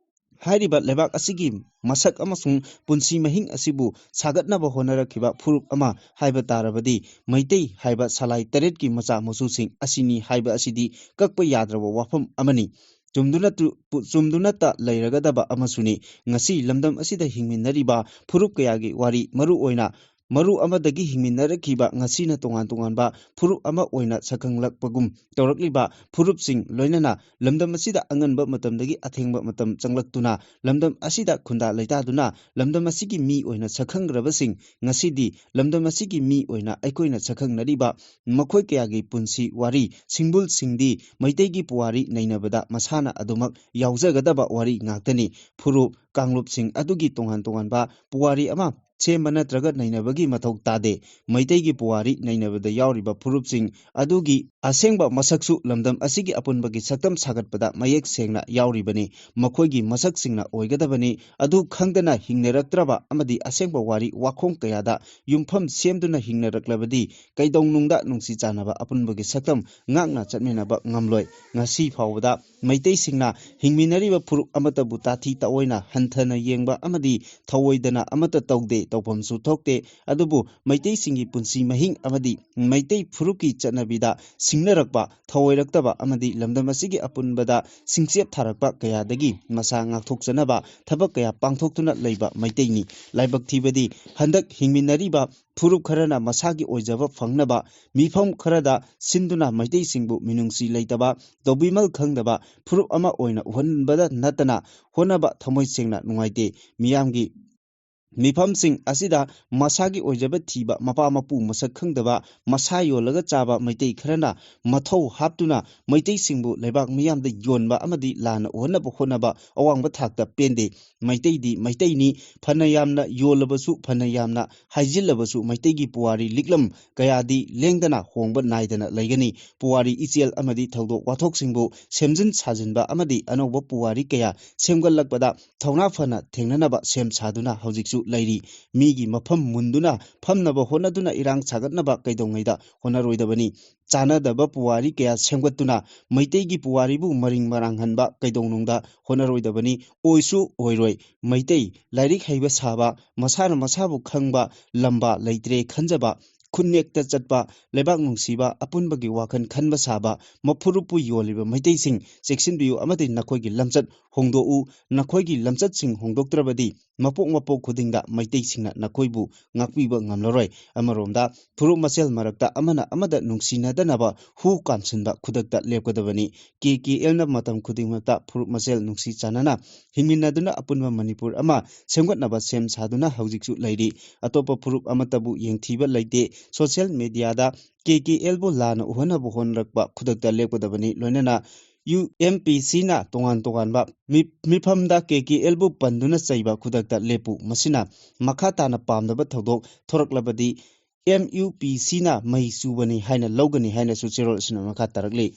ꯍꯥꯏꯔꯤꯕ ꯂꯩꯕꯥꯛ ꯑꯁꯤꯒꯤ ꯃꯁꯛ ꯑꯃꯁꯨꯡ ꯄꯨꯟꯁꯤ ꯃꯍꯤꯡ ꯑꯁꯤꯕꯨ ꯁꯥꯒꯠꯅꯕ ꯍꯣꯠꯅꯔꯛꯈꯤꯕ ꯐꯨꯔꯨꯞ ꯑꯃ ꯍꯥꯏꯕ ꯇꯥꯔꯕꯗꯤ ꯃꯩꯇꯩ ꯍꯥꯏꯕ ꯁꯂꯥꯏ ꯇꯔꯦꯠꯀꯤ ꯃꯆꯥ ꯃꯁꯨꯁꯤꯡ ꯑꯁꯤꯅꯤ ꯍꯥꯏꯕ ꯑꯁꯤꯗꯤ ꯀꯛꯄ ꯌꯥꯗ꯭ꯔꯕ ꯋꯥꯐꯝ ꯑꯃꯅꯤ꯫ ꯆꯨꯝꯗꯨꯅ ꯇꯨ-, ꯄꯨ-, ꯆꯨꯝꯗꯨꯅꯇ ꯂꯩꯔꯒꯗꯕ ꯑꯃꯁꯨꯅꯤ꯫ ꯉꯁꯤ ꯂꯝꯗꯝ ꯑꯁꯤꯗ ꯍꯤꯡꯃꯤꯟꯅꯔꯤꯕ ꯐꯨꯔꯨꯞ ꯀꯌꯥꯒꯤ ꯋꯥꯔꯤ, ꯃꯔꯨ ꯑꯣꯏꯅ ꯃꯔꯨ ꯑꯃꯗꯒꯤ ꯍꯤꯡꯃꯤꯟꯅꯔꯛꯈꯤꯕ ꯉꯁꯤꯅ ꯇꯣꯉꯥꯟ ꯇꯣꯉꯥꯟꯕ ꯐꯨꯔꯨꯞ ꯑꯃ ꯑꯣꯏꯅ ꯁꯛꯈꯪꯂꯛꯄꯒꯨꯝ ꯇꯧꯔꯛꯂꯤꯕ ꯐꯨꯔꯨꯞꯁꯤꯡ, ꯂꯣꯏꯅꯅ ꯂꯝꯗꯝ ꯑꯁꯤꯗ ꯑꯉꯟꯕ ꯃꯇꯝꯗꯒꯤ ꯑꯊꯦꯡꯕ ꯃꯇꯝ ꯆꯪꯂꯛꯇꯨꯅ ꯂꯝꯗꯝ ꯑꯁꯤꯗ ꯈꯨꯟꯗꯥ ꯂꯩꯇꯥꯗꯨꯅ ꯂꯝꯗꯝ ꯑꯁꯤꯒꯤ ꯃꯤ ꯑꯣꯏꯅ ꯁꯛꯈꯪꯈ꯭ꯔꯕꯁꯤꯡ, ꯉꯁꯤꯗꯤ ꯂꯝꯗꯝ ꯑꯁꯤꯒꯤ ꯃꯤ ꯑꯣꯏꯅ ꯑꯩꯈꯣꯏꯅ ꯁꯛꯈꯪꯅꯔꯤꯕ ꯃꯈꯣꯏ ꯀꯌꯥꯒꯤ ꯄꯨꯟꯁꯤ ꯋꯥꯔꯤ, ꯁꯤꯡꯕꯨꯜꯁꯤꯡꯗꯤ ꯃꯩꯇꯩꯒꯤ ꯄꯨꯋꯥꯔꯤ ꯅꯩꯅꯕꯗ ꯃꯁꯥꯅ ꯑꯗꯨꯃꯛ ꯌꯥꯎꯖꯒꯗꯕ ꯋꯥꯔꯤ ꯉꯥꯛꯇꯅꯤ꯫ ꯐꯨꯔꯨꯞ ꯀꯥꯡꯂꯨꯞꯁꯤꯡ ꯑꯗꯨꯒꯤ ꯇꯣꯉꯥꯟ ꯇꯣꯉꯥꯟꯕ ꯄꯨꯋꯥꯔꯤ ꯑꯃ ꯁꯦꯝꯕ ꯅꯠꯇ꯭ꯔꯒ ꯅꯩꯅꯕꯒꯤ ꯃꯊꯧ ꯇꯥꯗꯦ꯫ ꯃꯩꯇꯩꯒꯤ ꯄꯨꯋꯥꯔꯤ ꯅꯩꯅꯕꯗ ꯌꯥꯎꯔꯤꯕ ꯐꯨꯔꯨꯞꯁꯤꯡ ꯑꯗꯨꯒꯤ ꯑꯁꯦꯡꯕ ꯃꯁꯛꯁꯨ ꯂꯝꯗꯝ ꯑꯁꯤꯒꯤ ꯑꯄꯨꯟꯕꯒꯤ ꯁꯛꯇꯝ ꯁꯥꯒꯠꯄꯗ ꯃꯌꯦꯛ ꯁꯦꯡꯅ ꯌꯥꯎꯔꯤꯕꯅꯤ꯫ ꯃꯈꯣꯏꯒꯤ ꯃꯁꯛꯁꯤꯡꯅ ꯑꯣꯏꯒꯗꯕꯅꯤ꯫ ꯑꯗꯨ ꯈꯪꯗꯅ ꯍꯤꯡꯅꯔꯛꯇ꯭ꯔꯕ ꯑꯃꯗꯤ ꯑꯁꯦꯡꯕ ꯋꯥꯔꯤ ꯋꯥꯈꯣꯡ ꯀꯌꯥꯗ ꯌꯨꯝꯐꯝ ꯁꯦꯝꯗꯨꯅ ꯍꯤꯡꯅꯔꯛꯂꯕꯗꯤ ꯀꯩꯗꯧꯅꯨꯡꯗ ꯅꯨꯡꯁꯤ ꯆꯥꯟꯅꯕ ꯑꯄꯨꯟꯕꯒꯤ ꯁꯛꯇꯝ ꯉꯥꯛꯅ ꯆꯠꯃꯤꯟꯅꯕ ꯉꯝꯂꯣꯏ꯫ ꯉꯁꯤ ꯐꯥꯎꯕꯗ ꯃꯩꯇꯩꯁꯤꯡꯅ ꯍꯤꯡꯃꯤꯟꯅꯔꯤꯕ ꯐꯨꯔꯨꯞ ꯑꯃꯠꯇꯕꯨ ꯇꯥꯊꯤ ꯇꯥꯑꯣꯏꯅ ꯍꯟꯊꯅ ꯌꯦꯡꯕ ꯑꯃꯗꯤ ꯊꯧꯑꯣꯏꯗꯅ ꯑꯃꯠꯇ ꯇꯧꯗꯦ, ꯇꯧꯐꯝꯁꯨ ꯊꯣꯛꯇꯦ꯫ ꯑꯗꯨꯕꯨ ꯃꯩꯇꯩꯁꯤꯡꯒꯤ ꯄꯨꯟꯁꯤ ꯃꯍꯤꯡ ꯑꯃꯗꯤ ꯃꯩꯇꯩ ꯐꯨꯔꯨꯞꯀꯤ ꯆꯠꯅꯕꯤꯗ ꯁꯤꯡꯅꯔꯛꯄ, ꯊꯧꯑꯣꯏꯔꯛꯇꯕ ꯑꯃꯗꯤ ꯂꯝꯗꯝ ꯑꯁꯤꯒꯤ ꯑꯄꯨꯟꯕꯗ ꯁꯤꯡꯆꯦꯞ ꯊꯥꯔꯛꯄ ꯀꯌꯥꯗꯒꯤ ꯃꯁꯥ ꯉꯥꯛꯊꯣꯛꯆꯅꯕ ꯊꯕꯛ ꯀꯌꯥ ꯄꯥꯡꯊꯣꯛꯇꯨꯅ ꯂꯩꯕ ꯃꯩꯇꯩꯅꯤ꯫ ꯂꯥꯏꯕꯛ ꯊꯤꯕꯗꯤ ꯍꯟꯗꯛ ꯍꯤꯡꯃꯤꯟꯅꯔꯤꯕ ꯐꯨꯔꯨꯞ ꯈꯔꯅ ꯃꯁꯥꯒꯤ ꯑꯣꯏꯖꯕ ꯐꯪꯅꯕ, ꯃꯤꯐꯝ ꯈꯔꯗ ꯁꯤꯟꯗꯨꯅ ꯃꯩꯇꯩꯁꯤꯡꯕꯨ ꯃꯤꯅꯨꯡꯁꯤ ꯂꯩꯇꯕ, ꯇꯧꯕꯤꯃꯜ ꯈꯪꯗꯕ ꯐꯨꯔꯨꯞ ꯑꯃ ꯑꯣꯏꯅ ꯎꯍꯟꯕꯗ ꯅꯠꯇꯅ ꯍꯣꯠꯅꯕ ꯊꯃꯣꯏ ꯁꯦꯡꯅ ꯅꯨꯡꯉꯥꯏꯇꯦ꯫ ꯃꯤꯌꯥꯝꯒꯤ ꯃꯤꯐꯝꯁꯤꯡ ꯑꯁꯤꯗ ꯃꯁꯥꯒꯤ ꯑꯣꯏꯖꯕ ꯊꯤꯕ, ꯃꯄꯥ ꯃꯄꯨ ꯃꯁꯛ ꯈꯪꯗꯕ, ꯃꯁꯥ ꯌꯣꯜꯂꯒ ꯆꯥꯕ ꯃꯩꯇꯩ ꯈꯔꯅ ꯃꯊꯧ ꯍꯥꯞꯇꯨꯅ ꯃꯩꯇꯩꯁꯤꯡꯕꯨ ꯂꯩꯕꯥꯛ ꯃꯤꯌꯥꯝꯗ ꯌꯣꯟꯕ ꯑꯃꯗꯤ ꯂꯥꯟꯅ ꯎꯍꯟꯅꯕ ꯍꯣꯠꯅꯕ ꯑꯋꯥꯡꯕ ꯊꯥꯛꯇ ꯄꯦꯟꯗꯦ꯫ ꯃꯩꯇꯩꯗꯤ ꯃꯩꯇꯩꯅꯤ꯫ ꯐꯅ ꯌꯥꯝꯅ ꯌꯣꯜꯂꯕꯁꯨ, ꯐꯅ ꯌꯥꯝꯅ ꯍꯥꯏꯖꯤꯜꯂꯕꯁꯨ, ꯃꯩꯇꯩꯒꯤ ꯄꯨꯋꯥꯔꯤ ꯂꯤꯛꯂꯝ ꯀꯌꯥꯗꯤ ꯂꯦꯡꯗꯅ ꯍꯣꯡꯕ ꯅꯥꯏꯗꯅ ꯂꯩꯒꯅꯤ꯫ ꯄꯨꯋꯥꯔꯤ ꯏꯆꯦꯜ ꯑꯃꯗꯤ ꯊꯧꯗꯣꯛ ꯋꯥꯊꯣꯛꯁꯤꯡꯕꯨ ꯁꯦꯝꯖꯤꯟ ꯁꯥꯖꯤꯟꯕ ꯑꯃꯗꯤ ꯑꯅꯧꯕ ꯄꯨꯋꯥꯔꯤ ꯀꯌꯥ ꯁꯦꯝꯒꯠꯂꯛꯄꯗ ꯊꯧꯅꯥ ꯐꯅ ꯊꯦꯡꯅꯅꯕ ꯁꯦꯝ ꯁꯥꯗꯨꯅ ꯍꯧꯖꯤꯛꯁꯨ ꯂꯩꯔꯤ꯫ ꯃꯤꯒꯤ ꯃꯐꯝ ꯃꯨꯟꯗꯨꯅ ꯐꯝꯅꯕ ꯍꯣꯠꯅꯗꯨꯅ ꯏꯔꯥꯡ ꯁꯥꯒꯠꯅꯕ ꯀꯩꯗꯧꯉꯩꯗ ꯍꯣꯠꯅꯔꯣꯏꯗꯕꯅꯤ꯫ ꯆꯥꯅꯗꯕ ꯄꯨꯋꯥꯔꯤ ꯀꯌꯥ ꯁꯦꯝꯒꯠꯇꯨꯅ ꯃꯩꯇꯩꯒꯤ ꯄꯨꯋꯥꯔꯤꯕꯨ ꯃꯔꯤꯡ ꯃꯔꯥꯡꯍꯟꯕ ꯀꯩꯗꯧꯅꯨꯡꯗ ꯍꯣꯠꯅꯔꯣꯏꯗꯕꯅꯤ꯫ ꯑꯣꯏꯁꯨ ꯑꯣꯏꯔꯣꯏ꯫ ꯃꯩꯇꯩ ꯂꯥꯏꯔꯤꯛ ꯍꯩꯕ ꯁꯥꯕ, ꯃꯁꯥꯅ ꯃꯁꯥꯕꯨ ꯈꯪꯕ, ꯂꯝꯕꯥ ꯂꯩꯇ꯭ꯔꯦ ꯈꯟꯖꯕ, ꯈꯨꯟꯅꯦꯛꯇ ꯆꯠꯄ, ꯂꯩꯕꯥꯛ ꯅꯨꯡꯁꯤꯕ, ꯑꯄꯨꯟꯕꯒꯤ ꯋꯥꯈꯜ ꯈꯟꯕ ꯁꯥꯕ, ꯃꯐꯨꯔꯨꯞꯄꯨ ꯌꯣꯜꯂꯤꯕ ꯃꯩꯇꯩꯁꯤꯡ ꯆꯦꯛꯁꯤꯟꯕꯤꯌꯨ ꯑꯃꯗꯤ ꯅꯈꯣꯏꯒꯤ ꯂꯝꯆꯠ ꯍꯣꯡꯗꯣꯛꯎ꯫ ꯅꯈꯣꯏꯒꯤ ꯂꯝꯆꯠꯁꯤꯡ ꯍꯣꯡꯗꯣꯛꯇ꯭ꯔꯕꯗꯤ ꯃꯄꯣꯛ ꯃꯄꯣꯛ ꯈꯨꯗꯤꯡꯗ ꯃꯩꯇꯩꯁꯤꯡꯅ ꯅꯈꯣꯏꯕꯨ ꯉꯥꯛꯄꯤꯕ ꯉꯝꯂꯔꯣꯏ꯫ ꯑꯃꯔꯣꯝꯗ ꯐꯨꯔꯨꯞ ꯃꯁꯦꯜ ꯃꯔꯛꯇ ꯑꯃꯅ ꯑꯃꯗ ꯅꯨꯡꯁꯤꯅꯗꯅꯕ ꯍꯨ ꯀꯥꯝꯁꯤꯟꯕ ꯈꯨꯗꯛꯇ ꯂꯦꯞꯀꯗꯕꯅꯤ꯫ ꯀꯦ ꯀꯦ ꯑꯦꯜꯅ ꯃꯇꯝ ꯈꯨꯗꯤꯡꯃꯛꯇ ꯐꯨꯔꯨꯞ ꯃꯁꯦꯜ ꯅꯨꯡꯁꯤ ꯆꯥꯟꯅꯅ ꯍꯤꯡꯃꯤꯟꯅꯗꯨꯅ ꯑꯄꯨꯟꯕ ꯃꯅꯤꯄꯨꯔ ꯑꯃ ꯁꯦꯝꯒꯠꯅꯕ ꯁꯦꯝ ꯁꯥꯗꯨꯅ ꯍꯧꯖꯤꯛꯁꯨ ꯂꯩꯔꯤ꯫ ꯑꯇꯣꯞꯄ ꯐꯨꯔꯨꯞ ꯑꯃꯠꯇꯕꯨ ꯌꯦꯡꯊꯤꯕ ꯂꯩꯇꯦ꯫ ꯁꯣꯁꯤꯌꯦꯜ ꯃꯦꯗꯤꯌꯥꯗ ꯀꯦ ꯀꯦ ꯑꯦꯜꯕꯨ ꯂꯥꯟꯅ ꯎꯍꯟꯅꯕ ꯍꯣꯠꯅꯔꯛꯄ ꯈꯨꯗꯛꯇ ꯂꯦꯞꯀꯗꯕꯅꯤ꯫ ꯂꯣꯏꯅꯅ ꯌꯨ ꯑꯦꯝ ꯄꯤ ꯁꯤꯅ ꯇꯣꯉꯥꯟ ꯇꯣꯉꯥꯟꯕ ꯃꯤ-, ꯃꯤꯐꯝꯗ ꯀꯦ ꯀꯦ ꯑꯦꯜꯕꯨ ꯄꯟꯗꯨꯅ ꯆꯩꯕ ꯈꯨꯗꯛꯇ ꯂꯦꯞꯄꯨ꯫ ꯃꯁꯤꯅ ꯃꯈꯥ ꯇꯥꯅ ꯄꯥꯝꯗꯕ ꯊꯧꯗꯣꯛ ꯊꯣꯔꯛꯂꯕꯗꯤ ꯑꯦꯝ ꯌꯨ ꯄꯤ ꯁꯤꯅ ꯃꯩ ꯆꯨꯕꯅꯤ ꯍꯥꯏꯅ ꯂꯧꯒꯅꯤ ꯍꯥꯏꯅꯁꯨ ꯆꯦꯔꯣꯜ ꯑꯁꯤꯅ ꯃꯈꯥ ꯇꯥꯔꯛꯂꯤ꯫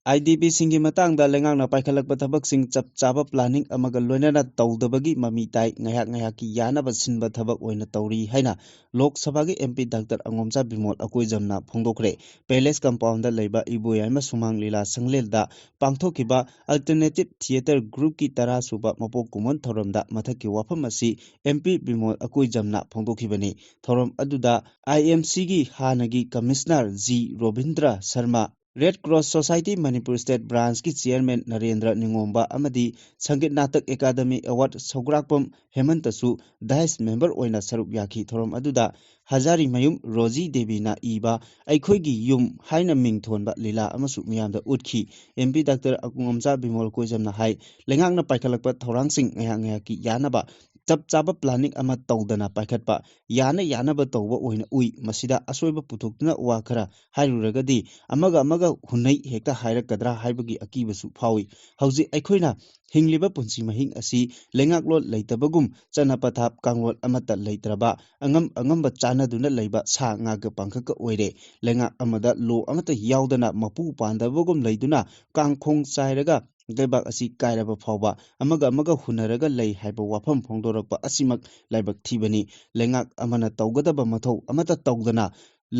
ꯑꯥꯏ ꯗꯤ ꯄꯤꯁꯤꯡꯒꯤ ꯃꯇꯥꯡꯗ ꯂꯩꯉꯥꯛꯅ ꯄꯥꯏꯈꯠꯂꯛꯄ ꯊꯕꯛꯁꯤꯡ ꯆꯞ ꯆꯥꯕ ꯄ꯭ꯂꯥꯅꯤꯡ ꯑꯃꯒ ꯂꯣꯏꯅꯅ ꯇꯧꯗꯕꯒꯤ ꯃꯃꯤ ꯇꯥꯏ꯫ ꯉꯥꯏꯍꯥꯛ ꯉꯥꯏꯍꯥꯛꯀꯤ ꯌꯥꯅꯕ ꯁꯤꯟꯕ ꯊꯕꯛ ꯑꯣꯏꯅ ꯇꯧꯔꯤ ꯍꯥꯏꯅ ꯂꯣꯛ ꯁꯚꯥꯒꯤ M P doctor Angomcha Bimol ꯑꯀꯣꯏꯖꯝꯅ ꯐꯣꯡꯗꯣꯛꯈ꯭ꯔꯦ꯫ ꯄꯦꯂꯦꯁ ꯀꯝꯄꯥꯎꯟꯗ ꯂꯩꯕ ꯏꯕꯣꯌꯥꯏꯃ ꯁꯨꯃꯥꯡ ꯂꯤꯂꯥ ꯁꯪꯂꯦꯜꯗ ꯄꯥꯡꯊꯣꯛꯈꯤꯕ ꯑꯜꯇꯔꯅꯦꯇꯤꯚ ꯊꯤꯌꯦꯇꯔ ꯒ꯭ꯔꯨꯞꯀꯤ ꯇꯔꯥ ꯁꯨꯕ ꯃꯄꯣꯛ ꯀꯨꯝꯑꯣꯟ ꯊꯧꯔꯝꯗ ꯃꯊꯛꯀꯤ ꯋꯥꯐꯝ ꯑꯁꯤ ꯑꯦꯝ ꯄꯤ ꯕꯤꯃꯣꯜ ꯑꯀꯣꯏꯖꯝꯅ ꯐꯣꯡꯗꯣꯛꯈꯤꯕꯅꯤ꯫ ꯊꯧꯔꯝ ꯑꯗꯨꯗ ꯑꯥꯏ ꯑꯦꯝ ꯁꯤꯒꯤ ꯍꯥꯟꯅꯒꯤ commissioner G Robindra Sharma, red cross society Manipur state ꯕ꯭ꯔꯥꯟꯁꯀꯤ ꯆꯤꯌꯔꯃꯦꯟ ꯅꯔꯦꯟꯗ꯭ꯔ ꯅꯤꯉꯣꯝꯕ ꯑꯃꯗꯤ ꯁꯪꯒꯤꯠ ꯅꯥꯇꯛ ꯑꯦꯀꯥꯗꯃꯤ ꯑꯦꯋꯥꯔꯗ ꯁꯧꯒ꯭ꯔꯥꯛꯄꯝ ꯍꯦꯃꯟꯇꯁꯨ ꯗꯥꯏꯁ ꯃꯦꯝꯕꯔ ꯑꯣꯏꯅ ꯁꯔꯨꯛ ꯌꯥꯈꯤ꯫ ꯊꯧꯔꯝ ꯑꯗꯨꯗ ꯍꯖꯥꯔꯤꯃꯌꯨꯝ ꯔꯣꯖꯤ ꯗꯦꯕꯤꯅ ꯏꯕ ꯑꯩꯈꯣꯏꯒꯤ ꯌꯨꯝ ꯍꯥꯏꯅ ꯃꯤꯡ ꯊꯣꯟꯕ ꯂꯤꯂꯥ ꯑꯃꯁꯨ ꯃꯤꯌꯥꯝꯗ ꯎꯠꯈꯤ꯫ M P doctor Angomcha Bimol ꯀꯣꯏꯖꯝꯅ ꯍꯥꯏ, ꯂꯩꯉꯥꯛꯅ ꯄꯥꯏꯈꯠꯂꯛꯄ ꯊꯧꯔꯥꯡꯁꯤꯡ ꯉꯥꯏꯍꯥꯛ ꯉꯥꯏꯍꯥꯛꯀꯤ ꯌꯥꯅꯕ ꯆꯞ ꯆꯥꯕ ꯄ꯭ꯂꯥꯅꯤꯡ ꯑꯃ ꯇꯧꯗꯅ ꯄꯥꯏꯈꯠꯄ, ꯌꯥꯅ ꯌꯥꯅꯕ ꯇꯧꯕ ꯑꯣꯏꯅ ꯎꯏ꯫ ꯃꯁꯤꯗ ꯑꯁꯣꯏꯕ ꯄꯨꯊꯣꯛꯇꯨꯅ ꯋꯥ ꯈꯔ ꯍꯥꯏꯔꯨꯔꯒꯗꯤ ꯑꯃꯒ ꯑꯃꯒ ꯍꯨꯟꯅꯩ ꯍꯦꯛꯇ ꯍꯥꯏꯔꯛꯀꯗ꯭ꯔꯥ ꯍꯥꯏꯕꯒꯤ ꯑꯀꯤꯕꯁꯨ ꯐꯥꯎꯏ꯫ ꯍꯧꯖꯤꯛ ꯑꯩꯈꯣꯏꯅ ꯍꯤꯡꯂꯤꯕ ꯄꯨꯟꯁꯤ ꯃꯍꯤꯡ ꯑꯁꯤ ꯂꯩꯉꯥꯛꯂꯣꯟ ꯂꯩꯇꯕꯒꯨꯝ ꯆꯠꯅ ꯄꯊꯥꯞ ꯀꯥꯡꯂꯣꯟ ꯑꯃꯠꯇ ꯂꯩꯇ꯭ꯔꯕ, ꯑꯉꯝ ꯑꯉꯝꯕ ꯆꯥꯟꯅꯗꯨꯅ ꯂꯩꯕ ꯁꯥ ꯉꯥꯒ ꯄꯥꯡꯈꯛꯀ ꯑꯣꯏꯔꯦ꯫ ꯂꯩꯉꯥꯛ ꯑꯃꯗ ꯂꯣ ꯑꯃꯠꯇ ꯌꯥꯎꯗꯅ ꯃꯄꯨ ꯄꯥꯟꯗꯕꯒꯨꯝ ꯂꯩꯗꯨꯅ ꯀꯥꯡꯈꯣꯡ ꯆꯥꯏꯔꯒ ꯂꯩꯕꯥꯛ ꯑꯁꯤ ꯀꯥꯏꯔꯕ ꯐꯥꯎꯕ ꯑꯃꯒ ꯑꯃꯒ ꯍꯨꯟꯅꯔꯒ ꯂꯩ ꯍꯥꯏꯕ ꯋꯥꯐꯝ ꯐꯣꯡꯗꯣꯔꯛꯄ ꯑꯁꯤꯃꯛ ꯂꯥꯏꯕꯛ ꯊꯤꯕꯅꯤ꯫ ꯂꯩꯉꯥꯛ ꯑꯃꯅ ꯇꯧꯒꯗꯕ ꯃꯊꯧ ꯑꯃꯠꯇ ꯇꯧꯗꯅ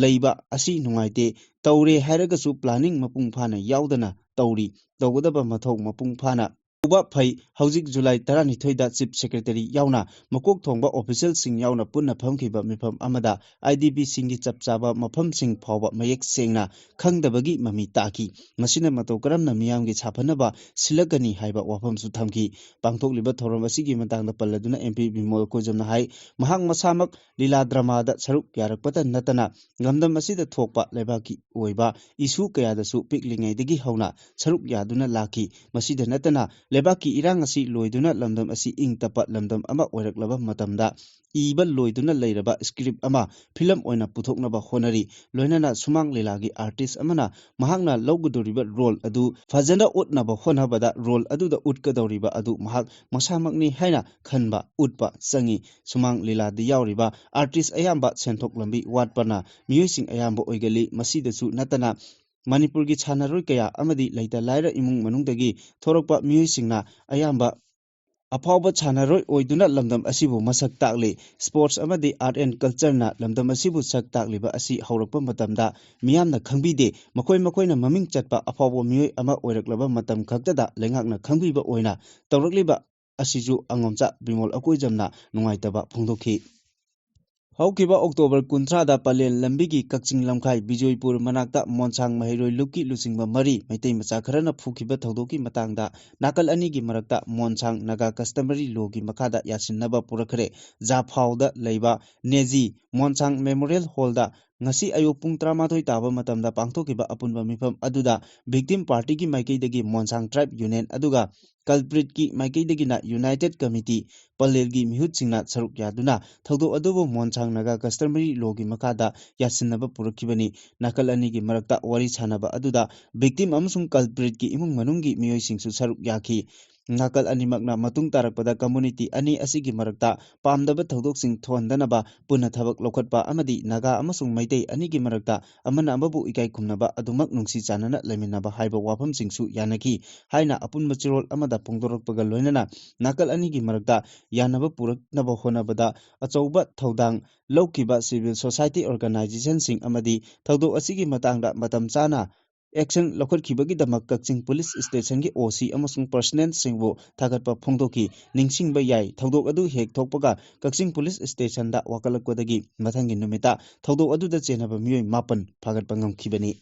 ꯂꯩꯕ ꯑꯁꯤ ꯅꯨꯡꯉꯥꯏꯇꯦ꯫ ꯇꯧꯔꯦ ꯍꯥꯏꯔꯒꯁꯨ ꯄ꯭ꯂꯥꯅꯤꯡ ꯃꯄꯨꯡ ꯐꯥꯅ ꯌꯥꯎꯗꯅ ꯇꯧꯔꯤ꯫ ꯇꯧꯒꯗꯕ ꯃꯊꯧ ꯃꯄꯨꯡ ꯐꯥꯅ ꯇꯧꯕ ꯐꯩ꯫ ꯍꯧꯖꯤꯛ ꯖꯨꯂꯥꯏ ꯇꯔꯥꯅꯤꯊꯣꯏꯗ ꯆꯤꯐ ꯁꯦꯀ꯭ꯔꯦꯇꯔꯤ ꯌꯥꯎꯅ ꯃꯀꯣꯛ ꯊꯣꯡꯕ ꯑꯣꯐꯤꯁꯤꯌꯦꯜꯁꯤꯡ ꯌꯥꯎꯅ ꯄꯨꯟꯅ ꯐꯝꯈꯤꯕ ꯃꯤꯐꯝ ꯑꯃꯗ ꯑꯥꯏ ꯗꯤ ꯄꯤꯁꯤꯡꯒꯤ ꯆꯞ ꯆꯥꯕ ꯃꯐꯝꯁꯤꯡ ꯐꯥꯎꯕ ꯃꯌꯦꯛ ꯁꯦꯡꯅ ꯈꯪꯗꯕꯒꯤ ꯃꯃꯤ ꯇꯥꯈꯤ꯫ ꯃꯁꯤꯅ ꯃꯇꯧ ꯀꯔꯝꯅ ꯃꯤꯌꯥꯝꯒꯤ ꯁꯥꯐꯅꯕ ꯁꯤꯜꯂꯛꯀꯅꯤ ꯍꯥꯏꯕ ꯋꯥꯐꯝꯁꯨ ꯊꯝꯈꯤ꯫ ꯄꯥꯡꯊꯣꯛꯂꯤꯕ ꯊꯧꯔꯝ ꯑꯁꯤꯒꯤ ꯃꯇꯥꯡꯗ ꯄꯜꯂꯗꯨꯅ ꯑꯦꯝ ꯄꯤ ꯕꯤꯃꯣꯜ ꯀꯣꯏꯖꯝꯅ ꯍꯥꯏ, ꯃꯍꯥꯛ ꯃꯁꯥꯃꯛ ꯂꯤꯂꯥ ꯗ꯭ꯔꯃꯥꯗ ꯁꯔꯨꯛ ꯌꯥꯔꯛꯄꯇ ꯅꯠꯇꯅ ꯂꯝꯗꯝ ꯑꯁꯤꯗ ꯊꯣꯛꯄ ꯂꯩꯕꯥꯛꯀꯤ ꯑꯣꯏꯕ ꯏꯁꯨ ꯀꯌꯥꯗꯁꯨ ꯄꯤꯛꯂꯤꯉꯩꯗꯒꯤ ꯍꯧꯅ ꯁꯔꯨꯛ ꯌꯥꯗꯨꯅ ꯂꯥꯛꯈꯤ꯫ ꯃꯁꯤꯗ ꯅꯠꯇꯅ ꯂꯩꯕꯥꯛꯀꯤ ꯏꯔꯥꯡ ꯑꯁꯤ ꯂꯣꯏꯗꯨꯅ ꯂꯝꯗꯝ ꯑꯁꯤ ꯏꯪ ꯇꯞꯄ ꯂꯝꯗꯝ ꯑꯃ ꯑꯣꯏꯔꯛꯂꯕ ꯃꯇꯝꯗ ꯏꯕ ꯂꯣꯏꯗꯨꯅ ꯂꯩꯔꯕ script ꯑꯃ film ꯑꯣꯏꯅ ꯄꯨꯊꯣꯛꯅꯕ ꯍꯣꯠꯅꯔꯤ꯫ ꯂꯣꯏꯅꯅ ꯁꯨꯃꯥꯡ ꯂꯤꯂꯥꯒꯤ artist ꯑꯃꯅ ꯃꯍꯥꯛꯅ ꯂꯧꯒꯗꯧꯔꯤꯕ role ꯑꯗꯨ ꯐꯖꯅ ꯎꯠꯅꯕ ꯍꯣꯠꯅꯕꯗ role ꯑꯗꯨꯗ ꯎꯠꯀꯗꯧꯔꯤꯕ ꯑꯗꯨ ꯃꯍꯥꯛ ꯃꯁꯥꯃꯛꯅꯤ ꯍꯥꯏꯅ ꯈꯟꯕ ꯎꯠꯄ ꯆꯪꯏ꯫ ꯁꯨꯃꯥꯡ ꯂꯤꯂꯥꯗ ꯌꯥꯎꯔꯤꯕ artist ꯑꯌꯥꯝꯕ ꯁꯦꯟꯊꯣꯛ ꯂꯝꯕꯤ ꯋꯥꯠꯄꯅ ꯃꯤꯑꯣꯏꯁꯤꯡ ꯑꯌꯥꯝꯕ ꯑꯣꯏꯒꯜꯂꯤ꯫ ꯃꯁꯤꯗꯁꯨ ꯅꯠꯇꯅ ꯃꯅꯤꯄꯨꯔꯒꯤ ꯁꯥꯟꯅꯔꯣꯏ ꯀꯌꯥ ꯑꯃꯗꯤ ꯂꯩꯇ ꯂꯥꯏꯔ ꯏꯃꯨꯡ ꯃꯅꯨꯡꯗꯒꯤ ꯊꯣꯔꯛꯄ ꯃꯤꯑꯣꯏꯁꯤꯡꯅ ꯑꯌꯥꯝꯕ ꯑꯐꯥꯎꯕ ꯁꯥꯟꯅꯔꯣꯏ ꯑꯣꯏꯗꯨꯅ ꯂꯝꯗꯝ ꯑꯁꯤꯕꯨ ꯃꯁꯛ ꯇꯥꯛꯂꯤ꯫ Sports ꯑꯃꯗꯤ Art and Cultureꯅ ꯂꯝꯗꯝ ꯑꯁꯤꯕꯨ ꯁꯛ ꯇꯥꯛꯂꯤꯕ ꯑꯁꯤ ꯍꯧꯔꯛꯄ ꯃꯇꯝꯗ ꯃꯤꯌꯥꯝꯅ ꯈꯪꯕꯤꯗꯦ꯫ ꯃꯈꯣꯏ ꯃꯈꯣꯏꯅ ꯃꯃꯤꯡ ꯆꯠꯄ ꯑꯐꯥꯎꯕ ꯃꯤꯑꯣꯏ ꯑꯃ ꯑꯣꯏꯔꯛꯂꯕ ꯃꯇꯝ ꯈꯛꯇꯗ ꯂꯩꯉꯥꯛꯅ ꯈꯪꯕꯤꯕ ꯑꯣꯏꯅ ꯇꯧꯔꯛꯂꯤꯕ ꯑꯁꯤꯁꯨ ꯑꯉꯣꯝꯆꯥ ꯕꯤꯃꯣꯜ ꯑꯀꯣꯏꯖꯝꯅ ꯅꯨꯡꯉꯥꯏꯇꯕ ꯐꯣꯡꯗꯣꯛꯈꯤ꯫ ꯍꯧꯈꯤꯕ October ꯀꯨꯟꯊ꯭ꯔꯥꯗ ꯄꯂꯦꯜ ꯂꯝꯕꯤꯒꯤ ꯀꯛꯆꯤꯡ ꯂꯝꯈꯥꯏ ꯕꯤꯖꯣꯏꯄꯨꯔ ꯃꯅꯥꯛꯇ ꯃꯣꯟꯁꯥꯡ ꯃꯍꯩꯔꯣꯏ ꯂꯨꯞꯀꯤ ꯂꯨꯆꯤꯡꯕ ꯃꯔꯤ ꯃꯩꯇꯩ ꯃꯆꯥ ꯈꯔꯅ ꯐꯨꯈꯤꯕ ꯊꯧꯗꯣꯛꯀꯤ ꯃꯇꯥꯡꯗ ꯅꯥꯀꯜ ꯑꯅꯤꯒꯤ ꯃꯔꯛꯇ ꯃꯣꯟꯁꯥꯡ ꯅꯥꯒꯥ customary lawꯒꯤ ꯃꯈꯥꯗ ꯌꯥꯁꯤꯟꯅꯕ ꯄꯨꯔꯛꯈ꯭ꯔꯦ꯫ ꯖꯥꯐꯥꯎꯗ ꯂꯩꯕ ꯅꯦꯖꯤ ꯃꯣꯟꯁꯥꯡ Memorial Hallꯗ ꯉꯁꯤ ꯑꯌꯨꯛ ꯄꯨꯡ ꯇꯔꯥꯃꯥꯊꯣꯏ ꯇꯥꯕ ꯃꯇꯝꯗ ꯄꯥꯡꯊꯣꯛꯈꯤꯕ ꯑꯄꯨꯟꯕ ꯃꯤꯐꯝ ꯑꯗꯨꯗ victim partyꯒꯤ ꯃꯥꯏꯀꯩꯗꯒꯤ ꯃꯣꯟꯁꯥꯡ Tribe Union ꯑꯗꯨꯒ culpritꯀꯤ ꯃꯥꯏꯀꯩꯗꯒꯤꯅ United Committee ꯄꯂꯦꯜꯒꯤ ꯃꯤꯍꯨꯠꯁꯤꯡꯅ ꯁꯔꯨꯛ ꯌꯥꯗꯨꯅ ꯊꯧꯗꯣꯛ ꯑꯗꯨꯕꯨ ꯃꯣꯟꯁꯥꯡ ꯅꯥꯒꯥ customary lawꯒꯤ ꯃꯈꯥꯗ ꯌꯥꯁꯤꯟꯅꯕ ꯄꯨꯔꯛꯈꯤꯕꯅꯤ꯫ ꯅꯥꯀꯜ ꯑꯅꯤꯒꯤ ꯃꯔꯛꯇ ꯋꯥꯔꯤ ꯁꯥꯟꯅꯕ ꯑꯗꯨꯗ victim ꯑꯃꯁꯨꯡ culpritꯀꯤ ꯏꯃꯨꯡ ꯃꯅꯨꯡꯒꯤ ꯃꯤꯑꯣꯏꯁꯤꯡꯁꯨ ꯁꯔꯨꯛ ꯌꯥꯈꯤ꯫ ꯅꯥꯀꯜ ꯑꯅꯤꯃꯛꯅ ꯃꯇꯨꯡ ꯇꯥꯔꯛꯄꯗ community ꯑꯅꯤ ꯑꯁꯤꯒꯤ ꯃꯔꯛꯇ ꯄꯥꯝꯗꯕ ꯊꯧꯗꯣꯛꯁꯤꯡ ꯊꯣꯛꯍꯟꯗꯅꯕ ꯄꯨꯟꯅ ꯊꯕꯛ ꯂꯧꯈꯠꯄ ꯑꯃꯗꯤ ꯅꯥꯒꯥ ꯑꯃꯁꯨꯡ ꯃꯩꯇꯩ ꯑꯅꯤꯒꯤ ꯃꯔꯛꯇ ꯑꯃꯅ ꯑꯃꯕꯨ ꯏꯀꯥꯏ ꯈꯨꯝꯅꯕ ꯑꯗꯨꯃꯛ ꯅꯨꯡꯁꯤ ꯆꯥꯟꯅꯅ ꯂꯩꯃꯤꯟꯅꯕ ꯍꯥꯏꯕ ꯋꯥꯐꯝꯁꯤꯡꯁꯨ ꯌꯥꯅꯈꯤ ꯍꯥꯏꯅ ꯑꯄꯨꯟꯕ ꯆꯦꯔꯣꯜ ꯑꯃꯗ ꯐꯣꯡꯗꯣꯔꯛꯄꯒ ꯂꯣꯏꯅꯅ ꯅꯥꯀꯜ ꯑꯅꯤꯒꯤ ꯃꯔꯛꯇ ꯌꯥꯅꯕ ꯄꯨꯔꯛꯅꯕ ꯍꯣꯠꯅꯕꯗ ꯑꯆꯧꯕ ꯊꯧꯗꯥꯡ ꯂꯧꯈꯤꯕ civil society organizationꯁꯤꯡ ꯑꯃꯗꯤ ꯊꯧꯗꯣꯛ ꯑꯁꯤꯒꯤ ꯃꯇꯥꯡꯗ ꯃꯇꯝ ꯆꯥꯅ action ꯂꯧꯈꯠꯈꯤꯕꯒꯤꯗꯃꯛ ꯀꯛꯆꯤꯡ police stationꯒꯤ OC ꯑꯃꯁꯨꯡ personnelꯁꯤꯡꯕꯨ ꯊꯥꯒꯠꯄ ꯐꯣꯡꯗꯣꯛꯈꯤ꯫ ꯅꯤꯡꯁꯤꯡꯕ ꯌꯥꯏ, ꯊꯧꯗꯣꯛ ꯑꯗꯨ ꯍꯦꯛ ꯊꯣꯛꯄꯒ ꯀꯛꯆꯤꯡ police stationꯗ ꯋꯥꯀꯠꯂꯛꯄꯗꯒꯤ ꯃꯊꯪꯒꯤ ꯅꯨꯃꯤꯠꯇ ꯊꯧꯗꯣꯛ ꯑꯗꯨꯗ ꯆꯦꯟꯅꯕ ꯃꯤꯑꯣꯏ ꯃꯥꯄꯟ ꯐꯥꯒꯠꯄ ꯉꯝꯈꯤꯕꯅꯤ꯫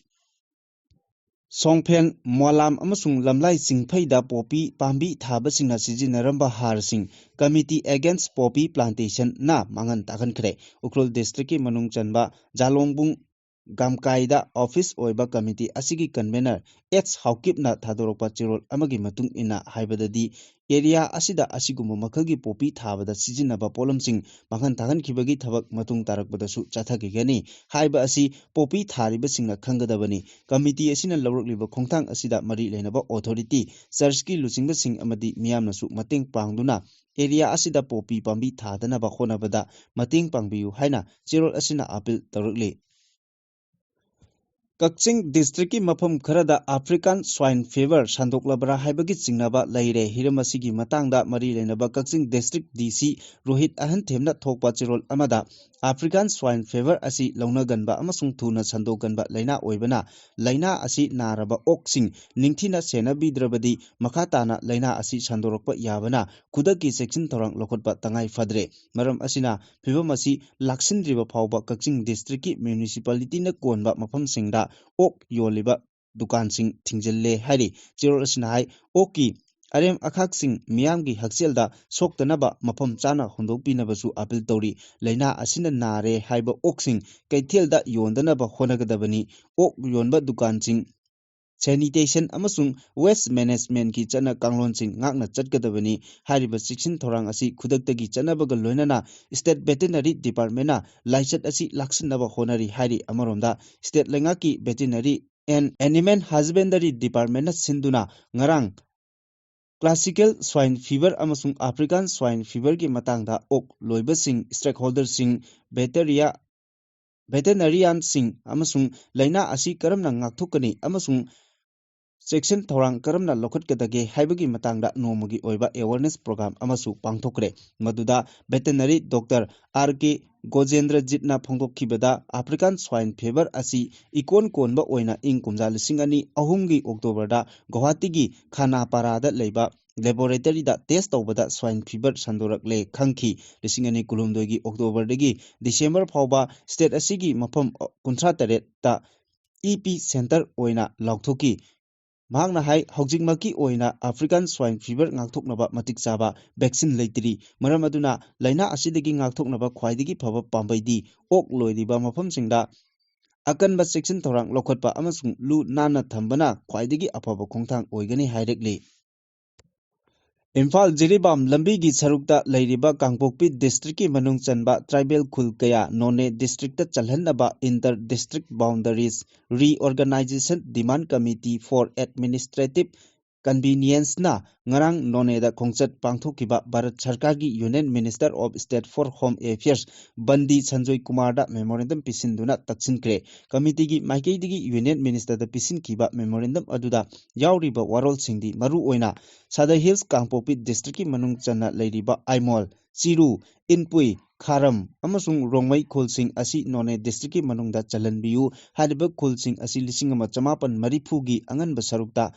ꯁꯣꯡꯐꯦꯟ, ꯃꯣꯂꯥꯝ ꯑꯃꯁꯨꯡ ꯂꯝꯂꯥꯏ ꯆꯤꯡꯐꯩꯗ ꯄꯣꯄꯤ ꯄꯥꯝꯕꯤ ꯊꯥꯕꯁꯤꯡꯅ ꯁꯤꯖꯤꯟꯅꯔꯝꯕ ꯍꯥꯔꯁꯤꯡ Committee Against Poppy Plantationꯅ ꯃꯥꯡꯍꯟ ꯇꯥꯛꯍꯟꯈ꯭ꯔꯦ꯫ ꯎꯈ꯭ꯔꯨꯜ districtꯀꯤ ꯃꯅꯨꯡ ꯆꯟꯕ ꯖꯥꯂꯣꯡꯕꯨꯡ ꯒꯥꯝꯀꯥꯏꯗ ꯑꯣꯐꯤꯁ ꯑꯣꯏꯕ ꯀꯃꯤꯇꯤ ꯑꯁꯤꯒꯤ ꯀꯟꯚꯦꯅꯔ ꯑꯦꯆ ꯍꯥꯎꯀꯤꯞꯅ ꯊꯥꯗꯣꯔꯛꯄ ꯆꯦꯔꯣꯜ ꯑꯃꯒꯤ ꯃꯇꯨꯡ ꯏꯟꯅ ꯍꯥꯏꯕꯗꯗꯤ, ꯑꯦꯔꯤꯌꯥ ꯑꯁꯤꯗ ꯑꯁꯤꯒꯨꯝꯕ ꯃꯈꯜꯒꯤ ꯄꯣꯄꯤ ꯊꯥꯕꯗ ꯁꯤꯖꯤꯟꯅꯕ ꯄꯣꯠꯂꯝꯁꯤꯡ ꯃꯥꯡꯍꯟ ꯇꯥꯛꯍꯟꯈꯤꯕꯒꯤ ꯊꯕꯛ ꯃꯇꯨꯡ ꯇꯥꯔꯛꯄꯗꯁꯨ ꯆꯠꯊꯈꯤꯒꯅꯤ ꯍꯥꯏꯕ ꯑꯁꯤ ꯄꯣꯄꯤ ꯊꯥꯔꯤꯕꯁꯤꯡꯅ ꯈꯪꯒꯗꯕꯅꯤ꯫ ꯀꯃꯤꯇꯤ ꯑꯁꯤꯅ ꯂꯧꯔꯛꯂꯤꯕ ꯈꯣꯡꯊꯥꯡ ꯑꯁꯤꯗ ꯃꯔꯤ ꯂꯩꯅꯕ ꯑꯣꯊꯣꯔꯤꯇꯤ, ꯆꯔꯆꯀꯤ ꯂꯨꯆꯤꯡꯕꯁꯤꯡ ꯑꯃꯗꯤ ꯃꯤꯌꯥꯝꯅꯁꯨ ꯃꯇꯦꯡ ꯄꯥꯡꯗꯨꯅ ꯑꯦꯔꯤꯌꯥ ꯑꯁꯤꯗ ꯄꯣꯄꯤ ꯄꯥꯝꯕꯤ ꯊꯥꯗꯅꯕ ꯍꯣꯠꯅꯕꯗ ꯃꯇꯦꯡ ꯄꯥꯡꯕꯤꯌꯨ ꯍꯥꯏꯅ ꯆꯦꯔꯣꯜ ꯑꯁꯤꯅ ꯑꯥꯄꯤꯜ ꯇꯧꯔꯛꯂꯤ꯫ ꯀꯛꯆꯤꯡ ꯗꯤꯁꯇ꯭ꯔꯤꯛꯀꯤ ꯃꯐꯝ ꯈꯔꯗ ꯑꯐ꯭ꯔꯤꯀꯥꯟ ꯁ꯭ꯋꯥꯏꯟ ꯐꯤꯚꯔ ꯁꯟꯗꯣꯛꯂꯕ꯭ꯔꯥ ꯍꯥꯏꯕꯒꯤ ꯆꯤꯡꯅꯕ ꯂꯩꯔꯦ꯫ ꯍꯤꯔꯝ ꯑꯁꯤꯒꯤ ꯃꯇꯥꯡꯗ ꯃꯔꯤ ꯂꯩꯅꯕ ꯀꯛꯆꯤꯡ ꯗꯤꯁꯇ꯭ꯔꯤꯛ ꯗꯤ ꯁꯤ ꯔꯣꯍꯤꯠ ꯑꯍꯟꯊꯦꯝꯅ ꯊꯣꯛꯄ ꯆꯦꯔꯣꯜ ꯑꯃꯗ, ꯑꯐ꯭ꯔꯤꯀꯥꯟ ꯁ꯭ꯋꯥꯏꯟ ꯐꯤꯚꯔ ꯑꯁꯤ ꯂꯧꯅꯒꯟꯕ ꯑꯃꯁꯨꯡ ꯊꯨꯅ ꯁꯟꯗꯣꯛꯀꯟꯕ ꯂꯥꯏꯅꯥ ꯑꯣꯏꯕꯅ, ꯂꯥꯏꯅꯥ ꯑꯁꯤ ꯅꯥꯔꯕ ꯑꯣꯛꯁꯤꯡ ꯅꯤꯡꯊꯤꯅ ꯁꯦꯟꯅꯕꯤꯗ꯭ꯔꯕꯗꯤ ꯃꯈꯥ ꯇꯥꯅ ꯂꯥꯏꯅꯥ ꯑꯁꯤ ꯁꯟꯗꯣꯔꯛꯄ ꯌꯥꯕꯅ ꯈꯨꯗꯛꯀꯤ ꯆꯦꯛꯁꯤꯟ ꯊꯧꯔꯥꯡ ꯂꯧꯈꯠꯄ ꯇꯉꯥꯏ ꯐꯗ꯭ꯔꯦ꯫ ꯃꯔꯝ ꯑꯁꯤꯅ ꯐꯤꯚꯝ ꯑꯁꯤ ꯂꯥꯛꯁꯤꯟꯗ꯭ꯔꯤꯕ ꯐꯥꯎꯕ ꯀꯛꯆꯤꯡ ꯗꯤꯁꯇ꯭ꯔꯤꯛꯀꯤ ꯃ꯭ꯌꯨꯅꯤꯁꯤꯄꯥꯂꯤꯇꯤꯅ ꯀꯣꯟꯕ ꯃꯐꯝꯁꯤꯡꯗ ꯑꯣꯛ ꯌꯣꯜꯂꯤꯕ ꯗꯨꯀꯥꯟꯁꯤꯡ ꯊꯤꯡꯖꯤꯜꯂꯦ ꯍꯥꯏꯔꯤ꯫ ꯆꯦꯔꯣꯜ ꯑꯁꯤꯅ ꯍꯥꯏ, ꯑꯣꯛꯀꯤ ꯑꯔꯦꯝ ꯑꯈꯥꯛꯁꯤꯡ ꯃꯤꯌꯥꯝꯒꯤ ꯍꯛꯁꯦꯜꯗ ꯁꯣꯛꯇꯅꯕ ꯃꯐꯝ ꯆꯥꯅ ꯍꯨꯟꯗꯣꯛꯄꯤꯅꯕꯁꯨ ꯑꯥꯄꯤꯜ ꯇꯧꯔꯤ꯫ ꯂꯥꯏꯅꯥ ꯑꯁꯤꯅ ꯅꯥꯔꯦ ꯍꯥꯏꯕ ꯑꯣꯛꯁꯤꯡ ꯀꯩꯊꯦꯜꯗ ꯌꯣꯟꯗꯅꯕ ꯍꯣꯠꯅꯒꯗꯕꯅꯤ꯫ ꯑꯣꯛ ꯌꯣꯟꯕ ꯗꯨꯀꯥꯟꯁꯤꯡ, ꯁꯦꯅꯤꯇꯦꯁꯟ ꯑꯃꯁꯨꯡ ꯋꯦꯁ ꯃꯦꯅꯦꯖꯃꯦꯟꯠꯀꯤ ꯆꯠꯅ ꯀꯥꯡꯂꯣꯟꯁꯤꯡ ꯉꯥꯛꯅ ꯆꯠꯀꯗꯕꯅꯤ꯫ ꯍꯥꯏꯔꯤꯕ ꯆꯦꯛꯁꯤꯟ ꯊꯧꯔꯥꯡ ꯑꯁꯤ ꯈꯨꯗꯛꯇꯒꯤ ꯆꯠꯅꯕꯒ ꯂꯣꯏꯅꯅ ꯁ꯭ꯇꯦꯠ ꯚꯦꯇꯦꯅꯔꯤ ꯗꯤꯄꯥꯔꯠꯃꯦꯟꯠꯅ ꯂꯥꯏꯆꯠ ꯑꯁꯤ ꯂꯥꯛꯁꯤꯟꯅꯕ ꯍꯣꯠꯅꯔꯤ ꯍꯥꯏꯔꯤ꯫ ꯑꯃꯔꯣꯝꯗ, ꯁ꯭ꯇꯦꯠ ꯂꯩꯉꯥꯛꯀꯤ ꯚꯦꯇꯦꯅꯔꯤ ꯑꯦꯟ ꯑꯦꯅꯤꯃꯦꯜ ꯍꯖꯕꯦꯟꯗꯔꯤ ꯗꯤꯄꯥꯔꯠꯃꯦꯟꯠꯅ ꯁꯤꯟꯗꯨꯅ ꯉꯔꯥꯡ ꯀ꯭ꯂꯥꯁꯤꯀꯦꯜ ꯁ꯭ꯋꯥꯏꯟ ꯐꯤꯚꯔ ꯑꯃꯁꯨꯡ ꯑꯐ꯭ꯔꯤꯀꯥꯟ ꯁ꯭ꯋꯥꯏꯟ ꯐꯤꯚꯔꯒꯤ ꯃꯇꯥꯡꯗ ꯑꯣꯛ ꯂꯣꯏꯕꯁꯤꯡ, ꯁ꯭ꯇꯦꯛꯍꯣꯜꯗꯔꯁꯤꯡ, ꯚꯦꯇꯦꯔꯤꯌꯥ-, ꯚꯦꯇꯦꯅꯔꯤꯌꯥꯟꯁꯤꯡ ꯑꯃꯁꯨꯡ ꯂꯥꯏꯅꯥ ꯑꯁꯤ ꯀꯔꯝꯅ ꯉꯥꯛꯊꯣꯛꯀꯅꯤ ꯑꯃꯁꯨꯡ ꯆꯦꯛꯁꯤꯟ ꯊꯧꯔꯥꯡ ꯀꯔꯝꯅ ꯂꯧꯈꯠꯀꯗꯒꯦ ꯍꯥꯏꯕꯒꯤ ꯃꯇꯥꯡꯗ ꯅꯣꯡꯃꯒꯤ ꯑꯣꯏꯕ ꯑꯦꯋꯥꯔꯅꯦꯁ ꯄ꯭ꯔꯣꯒ꯭ꯔꯥꯝ ꯑꯃꯁꯨ ꯄꯥꯡꯊꯣꯛꯈ꯭ꯔꯦ꯫ ꯃꯗꯨꯗ ꯚꯦꯇꯦꯅꯔꯤ ꯗꯣꯛꯇꯔ ꯑꯥꯔ ꯀꯦ ꯒꯣꯖꯦꯟꯗ꯭ꯔꯖꯤꯠꯅ ꯐꯣꯡꯗꯣꯛꯈꯤꯕꯗ, ꯑꯐ꯭ꯔꯤꯀꯥꯟ ꯁ꯭ꯋꯥꯏꯟ ꯐꯤꯚꯔ ꯑꯁꯤ ꯏꯀꯣꯟ ꯀꯣꯟꯕ ꯑꯣꯏꯅ ꯏꯪ ꯀꯨꯝꯖꯥ ꯂꯤꯁꯤꯡ ꯑꯅꯤ ꯑꯍꯨꯝꯒꯤ ꯑꯣꯛꯇꯣꯕꯔꯗ ꯒꯨꯋꯥꯍꯥꯇꯤꯒꯤ ꯈꯥꯅꯥꯄꯥꯔꯥꯗ ꯂꯩꯕ ꯂꯦꯕꯣꯔꯦꯇꯔꯤꯗ ꯇꯦꯁ ꯇꯧꯕꯗ ꯁ꯭ꯋꯥꯏꯟ ꯐꯤꯚꯔ ꯁꯟꯗꯣꯔꯛꯂꯦ ꯈꯪꯈꯤ꯫ ꯂꯤꯁꯤꯡ ꯑꯅꯤ ꯀꯨꯟꯍꯨꯝꯗꯣꯏꯒꯤ ꯑꯣꯛꯇꯣꯕꯔꯗꯒꯤ ꯗꯤꯁꯦꯝꯕꯔ ꯐꯥꯎꯕ ꯁ꯭ꯇꯦꯠ ꯑꯁꯤꯒꯤ ꯃꯐꯝ ꯀꯨꯟꯊ꯭ꯔꯥ ꯇꯔꯦꯠꯇ ꯏ ꯄꯤ ꯁꯦꯟꯇꯔ ꯑꯣꯏꯅ ꯂꯥꯎꯊꯣꯛꯈꯤ꯫ ꯃꯍꯥꯛꯅ ꯍꯥꯏ, ꯍꯧꯖꯤꯛꯃꯛꯀꯤ ꯑꯣꯏꯅ ꯑꯐ꯭ꯔꯤꯀꯥꯟ ꯁ꯭ꯋꯥꯏꯟ ꯐꯤꯚꯔ ꯉꯥꯛꯊꯣꯛꯅꯕ ꯃꯇꯤꯛ ꯆꯥꯕ ꯚꯦꯛꯁꯤꯟ ꯂꯩꯇ꯭ꯔꯤ꯫ ꯃꯔꯝ ꯑꯗꯨꯅ ꯂꯥꯏꯅꯥ ꯑꯁꯤꯗꯒꯤ ꯉꯥꯛꯊꯣꯛꯅꯕ ꯈ꯭ꯋꯥꯏꯗꯒꯤ ꯐꯕ ꯄꯥꯝꯕꯩꯗꯤ ꯑꯣꯛ ꯂꯣꯏꯔꯤꯕ ꯃꯐꯝꯁꯤꯡꯗ ꯑꯀꯟꯕ ꯆꯦꯛꯁꯤꯟ ꯊꯧꯔꯥꯡ ꯂꯧꯈꯠꯄ ꯑꯃꯁꯨꯡ ꯂꯨ ꯅꯥꯟꯅ ꯊꯝꯕꯅ ꯈ꯭ꯋꯥꯏꯗꯒꯤ ꯑꯐꯕ ꯈꯣꯡꯊꯥꯡ ꯑꯣꯏꯒꯅꯤ ꯍꯥꯏꯔꯛꯂꯤ꯫ ꯏꯝꯐꯥꯜ ꯖꯤꯔꯤꯕꯥꯝ ꯂꯝꯕꯤꯒꯤ ꯁꯔꯨꯛꯇ ꯂꯩꯔꯤꯕ ꯀꯥꯡꯄꯣꯛꯄꯤ ꯗꯤꯁꯇ꯭ꯔꯤꯛꯀꯤ ꯃꯅꯨꯡ ꯆꯟꯕ ꯇ꯭ꯔꯥꯏꯕꯦꯜ ꯈꯨꯜ ꯀꯌꯥ ꯅꯣꯅꯦ ꯗꯤꯁꯇ꯭ꯔꯤꯛꯇ ꯆꯜꯍꯟꯅꯕ Inter District Boundaries Reorganization Demand Committee for Administrative Convenienceꯅ ꯉꯔꯥꯡ ꯅꯣꯅꯦꯗ ꯈꯣꯡꯆꯠ ꯄꯥꯡꯊꯣꯛꯈꯤꯕ ꯚꯥꯔꯠ ꯁꯔꯀꯥꯔꯒꯤ Union Minister of State for Home Affairs ꯕꯟꯗꯤ Sanjoy ꯀꯨꯃꯥꯔꯗ memorandum ꯄꯤꯁꯤꯟꯗꯨꯅ ꯇꯛꯁꯤꯟꯈ꯭ꯔꯦ꯫ ꯀꯃꯤꯇꯤꯒꯤ ꯃꯥꯏꯀꯩꯗꯒꯤ Union Ministerꯗ ꯄꯤꯁꯤꯟꯈꯤꯕ memorandum ꯑꯗꯨꯗ ꯌꯥꯎꯔꯤꯕ ꯋꯥꯔꯣꯜꯁꯤꯡꯗꯤ ꯃꯔꯨ ꯑꯣꯏꯅ ꯁꯥꯗꯥ ꯍꯤꯜꯁ ꯀꯥꯡꯄꯣꯛꯄꯤ ꯗꯤꯁꯇ꯭ꯔꯤꯛꯀꯤ ꯃꯅꯨꯡ ꯆꯟꯅ ꯂꯩꯔꯤꯕ ꯑꯥꯏꯃꯣꯜ, ꯆꯤꯔꯨ, ꯏꯟꯄꯨꯏ, ꯈꯥꯔꯝ ꯑꯃꯁꯨꯡ ꯔꯣꯡꯃꯩ ꯈꯨꯜꯁꯤꯡ ꯑꯁꯤ ꯅꯣꯅꯦ ꯗꯤꯁꯇ꯭ꯔꯤꯛꯀꯤ ꯃꯅꯨꯡꯗ ꯆꯜꯍꯟꯕꯤꯌꯨ꯫ ꯍꯥꯏꯔꯤꯕ ꯈꯨꯜꯁꯤꯡ ꯑꯁꯤ ꯂꯤꯁꯤꯡ ꯑꯃ ꯆꯃꯥꯄꯟ ꯃꯔꯤꯐꯨꯒꯤ ꯑꯉꯟꯕ ꯁꯔꯨꯛꯇ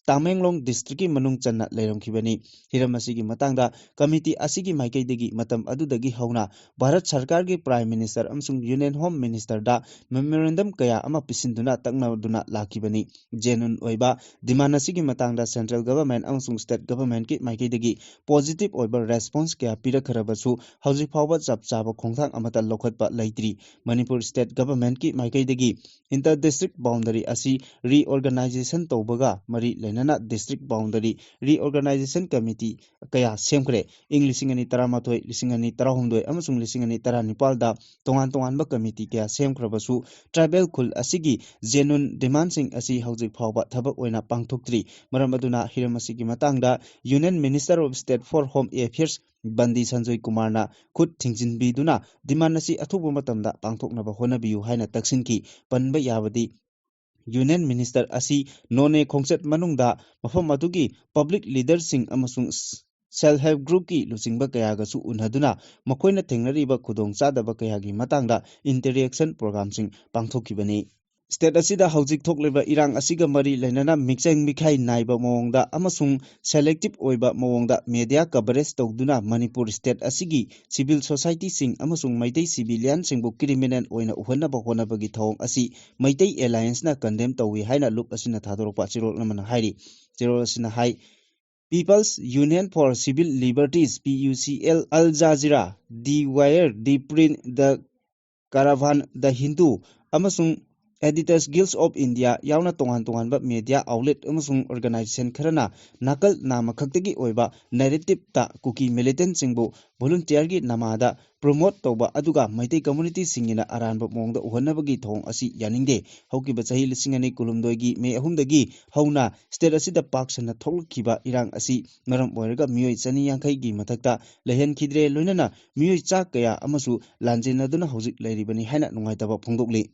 ꯇꯥꯃꯦꯡꯂꯣꯡ ꯗꯤꯁꯇ꯭ꯔꯤꯛꯀꯤ ꯃꯅꯨꯡ ꯆꯟꯅ ꯂꯩꯔꯝꯈꯤꯕꯅꯤ꯫ ꯍꯤꯔꯝ ꯑꯁꯤꯒꯤ ꯃꯇꯥꯡꯗ ꯀꯃꯤꯇꯤ ꯑꯁꯤꯒꯤ ꯃꯥꯏꯀꯩꯗꯒꯤ ꯃꯇꯝ ꯑꯗꯨꯗꯒꯤ ꯍꯧꯅ ꯚꯥꯔꯠ ꯁꯔꯀꯥꯔꯒꯤ Prime Minister ꯑꯃꯁꯨꯡ Union Home Ministerꯗ memorandum ꯀꯌꯥ ꯑꯃ ꯄꯤꯁꯤꯟꯗꯨꯅ ꯇꯛꯅꯗꯨꯅ ꯂꯥꯛꯈꯤꯕꯅꯤ꯫ Genuine ꯑꯣꯏꯕ demand ꯑꯁꯤꯒꯤ ꯃꯇꯥꯡꯗ Central Government ꯑꯃꯁꯨꯡ State Governmentꯀꯤ ꯃꯥꯏꯀꯩꯗꯒꯤ positive ꯑꯣꯏꯕ response ꯀꯌꯥ ꯄꯤꯔꯛꯈ꯭ꯔꯕꯁꯨ ꯍꯧꯖꯤꯛ ꯐꯥꯎꯕ ꯆꯞ ꯆꯥꯕ ꯈꯣꯡꯊꯥꯡ ꯑꯃꯠꯇ ꯂꯧꯈꯠꯄ ꯂꯩꯇ꯭ꯔꯤ꯫ ꯃꯅꯤꯄꯨꯔ State Governmentꯀꯤ ꯃꯥꯏꯀꯩꯗꯒꯤ Inter District Boundary ꯑꯁꯤ reorganization ꯇꯧꯕꯒ ꯃꯔꯤ ꯂꯩꯅꯅ District Boundary Reorganization Committee ꯀꯌꯥ ꯁꯦꯝꯈ꯭ꯔꯦ꯫ ꯏꯪ ꯂꯤꯁꯤꯡ ꯑꯅꯤ ꯇꯔꯥꯃꯥꯊꯣꯏ, ꯂꯤꯁꯤꯡ ꯑꯅꯤ ꯇꯔꯥꯍꯨꯝꯗꯣꯏ ꯑꯃꯁꯨꯡ ꯂꯤꯁꯤꯡ ꯑꯅꯤ ꯇꯔꯥꯅꯤꯄꯥꯜꯗ ꯇꯣꯉꯥꯟ ꯇꯣꯉꯥꯟꯕ ꯀꯃꯤꯇꯤ ꯀꯌꯥ ꯁꯦꯝꯈ꯭ꯔꯕꯁꯨ ꯇ꯭ꯔꯥꯏꯕꯦꯜ ꯈꯨꯜ ꯑꯁꯤꯒꯤ genuine demandꯁꯤꯡ ꯑꯁꯤ ꯍꯧꯖꯤꯛ ꯐꯥꯎꯕ ꯊꯕꯛ ꯑꯣꯏꯅ ꯄꯥꯡꯊꯣꯛꯇ꯭ꯔꯤ꯫ ꯃꯔꯝ ꯑꯗꯨꯅ ꯍꯤꯔꯝ ꯑꯁꯤꯒꯤ ꯃꯇꯥꯡꯗ Union Minister of State for Home Affairs ꯕꯟꯗꯤ Sanjoy ꯀꯨꯃꯥꯔꯅ ꯈꯨꯠ ꯊꯤꯡꯖꯤꯟꯕꯤꯗꯨꯅ demand ꯑꯁꯤ ꯑꯊꯨꯕ ꯃꯇꯝꯗ ꯄꯥꯡꯊꯣꯛꯅꯕ ꯍꯣꯠꯅꯕꯤꯌꯨ ꯍꯥꯏꯅ ꯇꯛꯁꯤꯟꯈꯤ꯫ ꯄꯟꯕ ꯌꯥꯕꯗꯤ Union Minister ꯑꯁꯤ ꯅꯣꯅꯦ ꯈꯣꯡꯆꯠ ꯃꯅꯨꯡꯗ ꯃꯐꯝ ꯑꯗꯨꯒꯤ public leaderꯁꯤꯡ ꯑꯃꯁꯨꯡ Self Help Groupꯀꯤ ꯂꯨꯆꯤꯡꯕ ꯀꯌꯥꯒꯁꯨ ꯎꯅꯗꯨꯅ ꯃꯈꯣꯏꯅ ꯊꯦꯡꯅꯔꯤꯕ ꯈꯨꯗꯣꯡꯆꯥꯗꯕ ꯀꯌꯥꯒꯤ ꯃꯇꯥꯡꯗ interaction programꯁꯤꯡ ꯄꯥꯡꯊꯣꯛꯈꯤꯕꯅꯤ꯫ State ꯑꯁꯤꯗ ꯍꯧꯖꯤꯛ ꯊꯣꯛꯂꯤꯕ ꯏꯔꯥꯡ ꯑꯁꯤꯒ ꯃꯔꯤ ꯂꯩꯅꯅ ꯃꯤꯆꯪ ꯃꯤꯈꯥꯏ ꯅꯥꯏꯕ ꯃꯑꯣꯡꯗ ꯑꯃꯁꯨꯡ selective ꯑꯣꯏꯕ ꯃꯑꯣꯡꯗ media coverage ꯇꯧꯗꯨꯅ ꯃꯅꯤꯄꯨꯔ state ꯑꯁꯤꯒꯤ civil societyꯁꯤꯡ ꯑꯃꯁꯨꯡ ꯃꯩꯇꯩ civilianꯁꯤꯡꯕꯨ criminal ꯑꯣꯏꯅ ꯎꯍꯟꯅꯕ ꯍꯣꯠꯅꯕꯒꯤ ꯊꯧꯑꯣꯡ ꯑꯁꯤ ꯃꯩꯇꯩ Allianceꯅ condemn ꯇꯧꯏ ꯍꯥꯏꯅ ꯂꯨꯞ ꯑꯁꯤꯅ ꯊꯥꯗꯣꯔꯛꯄ ꯆꯦꯔꯣꯜ ꯑꯃꯅ ꯍꯥꯏꯔꯤ꯫ ꯆꯦꯔꯣꯜ ꯑꯁꯤꯅ ꯍꯥꯏ, People's Union for Civil Liberties, P U C L, Al Jazeera, The Wire, The Print, The Caravan, The Hindu, ꯑꯃꯁꯨꯡ Editors Guild of India ꯌꯥꯎꯅ ꯇꯣꯉꯥꯟ ꯇꯣꯉꯥꯟꯕ media outlet ꯑꯃꯁꯨꯡ organization ꯈꯔꯅ ꯅꯥꯀꯜ ꯅꯥꯝꯃꯈꯛꯇꯒꯤ ꯑꯣꯏꯕ narrative ꯇ ꯀꯨꯀꯤ militant ꯁꯤꯡꯕꯨ volunteer ꯒꯤ ꯅꯃꯥꯗ promote ꯇꯧꯕ, ꯑꯗꯨꯒ ꯃꯩꯇꯩ community ꯁꯤꯡꯒꯤꯅ ꯑꯔꯥꯟꯕ ꯃꯑꯣꯡꯗ ꯎꯍꯟꯅꯕꯒꯤ ꯊꯧꯑꯣꯡ ꯑꯁꯤ ꯌꯥꯅꯤꯡꯗꯦ꯫ ꯍꯧꯈꯤꯕ ꯆꯍꯤ ꯂꯤꯁꯤꯡ ꯑꯅꯤ ꯀꯨꯟꯍꯨꯝꯗꯣꯏꯒꯤ ꯃꯦ ꯑꯍꯨꯝꯗꯒꯤ ꯍꯧꯅ state ꯑꯁꯤꯗ ꯄꯥꯛ ꯁꯟꯅ ꯊꯣꯛꯂꯛꯈꯤꯕ ꯏꯔꯥꯡ ꯑꯁꯤ ꯃꯔꯝ ꯑꯣꯏꯔꯒ ꯃꯤꯑꯣꯏ ꯆꯅꯤ ꯌꯥꯡꯈꯩꯒꯤ ꯃꯊꯛꯇ ꯂꯩꯍꯟꯈꯤꯗ꯭ꯔꯦ, ꯂꯣꯏꯅꯅ ꯃꯤꯑꯣꯏ ꯆꯥ ꯀꯌꯥ ꯑꯃꯁꯨ ꯂꯥꯟꯖꯦꯟꯅꯗꯨꯅ ꯍꯧꯖꯤꯛ ꯂꯩꯔꯤꯕꯅꯤ ꯍꯥꯏꯅ ꯅꯨꯡꯉꯥꯏꯇꯕ ꯐꯣꯡꯗꯣꯛꯂꯤ꯫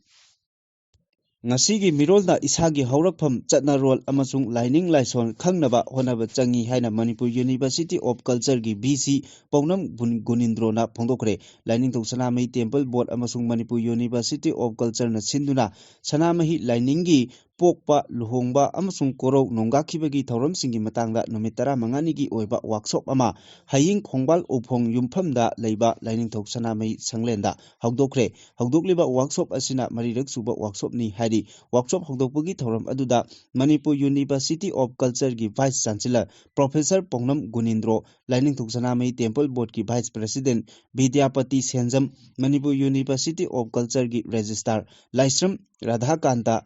ꯉꯁꯤꯒꯤ ꯃꯤꯔꯣꯜꯗ ꯏꯁꯥꯒꯤ ꯍꯧꯔꯛꯐꯝ, ꯆꯠꯅꯔꯣꯜ ꯑꯃꯁꯨꯡ ꯂꯥꯏꯅꯤꯡ ꯂꯥꯏꯁꯣꯟ ꯈꯪꯅꯕ ꯍꯣꯠꯅꯕ ꯆꯪꯏ ꯍꯥꯏꯅ ꯃꯅꯤꯄꯨꯔ University of Culture ꯒꯤ V C ꯄꯧꯅꯝ ꯒꯨꯟ-, ꯒꯨꯅꯤꯟꯗ꯭ꯔꯣꯅ ꯐꯣꯡꯗꯣꯛꯈ꯭ꯔꯦ꯫ ꯂꯥꯏꯅꯤꯡꯊꯧ ꯁꯅꯥꯃꯍꯤ Temple Board ꯑꯃꯁꯨꯡ ꯃꯅꯤꯄꯨꯔ University of Culture ꯅ ꯁꯤꯟꯗꯨꯅ ꯁꯅꯥꯃꯍꯤ ꯂꯥꯏꯅꯤꯡꯒꯤ ꯄꯣꯛꯄ, ꯂꯨꯍꯣꯡꯕ ꯑꯃꯁꯨꯡ ꯀꯣꯔꯧ ꯅꯣꯡꯒꯥꯈꯤꯕꯒꯤ ꯊꯧꯔꯝꯁꯤꯡꯒꯤ ꯃꯇꯥꯡꯗ ꯅꯨꯃꯤꯠ ꯇꯔꯥꯃꯉꯥꯅꯤꯒꯤ ꯑꯣꯏꯕ workshop ꯑꯃ ꯍꯌꯤꯡ ꯈꯣꯡꯕꯥꯜ ꯎꯐꯣꯡ ꯌꯨꯝꯐꯝꯗ ꯂꯩꯕ ꯂꯥꯏꯅꯤꯡꯊꯧ ꯁꯅꯥꯃꯍꯤ ꯁꯪꯂꯦꯟꯗ ꯍꯧꯗꯣꯛꯈ꯭ꯔꯦ꯫ ꯍꯧꯗꯣꯛꯂꯤꯕ workshop ꯑꯁꯤꯅ ꯃꯔꯤꯔꯛ ꯁꯨꯕ workshop ꯅꯤ ꯍꯥꯏꯔꯤ꯫ Workshop ꯍꯧꯗꯣꯛꯄꯒꯤ ꯊꯧꯔꯝ ꯑꯗꯨꯗ ꯃꯅꯤꯄꯨꯔ University of Culture ꯒꯤ Vice Chancellor Professor ꯄꯧꯅꯝ ꯒꯨꯅꯤꯟꯗ꯭ꯔꯣ, ꯂꯥꯏꯅꯤꯡꯊꯧ ꯁꯅꯥꯃꯍꯤ Temple Board ꯀꯤ Vice President Bidyapati Senjam, Manipur University of Culture ꯒꯤ Registrar ꯂꯥꯏꯁ꯭ꯔꯝ ꯔꯥꯙꯥꯀꯥꯟꯇ,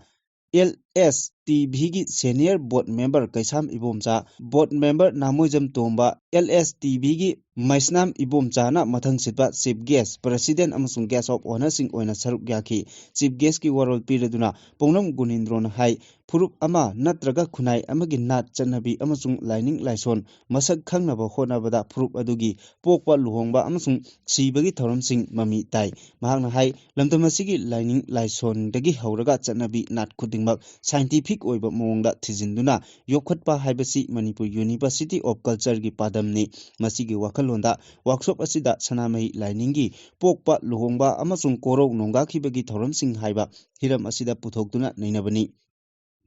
L S T V ꯒꯤ Senior Board Member ꯀꯩꯁꯥꯝ ꯏꯕꯣꯝꯆꯥ, Board Member ꯅꯥꯃꯣꯏꯖꯝ ꯇꯣꯝꯕ, L S T V ꯒꯤ ꯃꯩꯁꯅꯥꯝ ꯏꯕꯣꯝꯆꯥꯅ ꯃꯊꯪ ꯁꯤꯠꯄ Chief Guest, President ꯑꯃꯁꯨꯡ Guest of Honour ꯁꯤꯡ ꯑꯣꯏꯅ ꯁꯔꯨꯛ ꯌꯥꯈꯤ꯫ Chief Guest ꯀꯤ ꯋꯥꯔꯣꯜ ꯄꯤꯔꯗꯨꯅ ꯄꯧꯅꯝ ꯒꯨꯅꯤꯟꯗ꯭ꯔꯣꯅ ꯍꯥꯏ, ꯐꯨꯔꯨꯞ ꯑꯃ ꯅꯠꯇ꯭ꯔꯒ ꯈꯨꯟꯅꯥꯏ ꯑꯃꯒꯤ ꯅꯥꯠ, ꯆꯠꯅꯕꯤ ꯑꯃꯁꯨꯡ ꯂꯥꯏꯅꯤꯡ ꯂꯥꯏꯁꯣꯟ ꯃꯁꯛ ꯈꯪꯅꯕ ꯍꯣꯠꯅꯕꯗ ꯐꯨꯔꯨꯞ ꯑꯗꯨꯒꯤ ꯄꯣꯛꯄ, ꯂꯨꯍꯣꯡꯕ ꯑꯃꯁꯨꯡ ꯁꯤꯕꯒꯤ ꯊꯧꯔꯝꯁꯤꯡ ꯃꯃꯤ ꯇꯥꯏ꯫ ꯃꯍꯥꯛꯅ ꯍꯥꯏ, ꯂꯝꯗꯝ ꯑꯁꯤꯒꯤ ꯂꯥꯏꯅꯤꯡ ꯂꯥꯏꯁꯣꯟꯗꯒꯤ ꯍꯧꯔꯒ ꯆꯠꯅꯕꯤ ꯅꯥꯠ ꯈꯨꯗꯤꯡꯃꯛ scientific ꯑꯣꯏꯕ ꯃꯑꯣꯡꯗ ꯊꯤꯖꯤꯟꯗꯨꯅ ꯌꯣꯛꯈꯠꯄ ꯍꯥꯏꯕꯁꯤ ꯃꯅꯤꯄꯨꯔ University of Culture ꯒꯤ ꯄꯥꯟꯗꯝꯅꯤ꯫ ꯃꯁꯤꯒꯤ ꯋꯥꯈꯜꯂꯣꯟꯗ workshop ꯑꯁꯤꯗ ꯁꯅꯥꯃꯍꯤ ꯂꯥꯏꯅꯤꯡꯒꯤ ꯄꯣꯛꯄ, ꯂꯨꯍꯣꯡꯕ ꯑꯃꯁꯨꯡ ꯀꯣꯔꯧ ꯅꯣꯡꯒꯥꯈꯤꯕꯒꯤ ꯊꯧꯔꯝꯁꯤꯡ ꯍꯥꯏꯕ ꯍꯤꯔꯝ ꯑꯁꯤꯗ ꯄꯨꯊꯣꯛꯇꯨꯅ ꯅꯩꯅꯕꯅꯤ꯫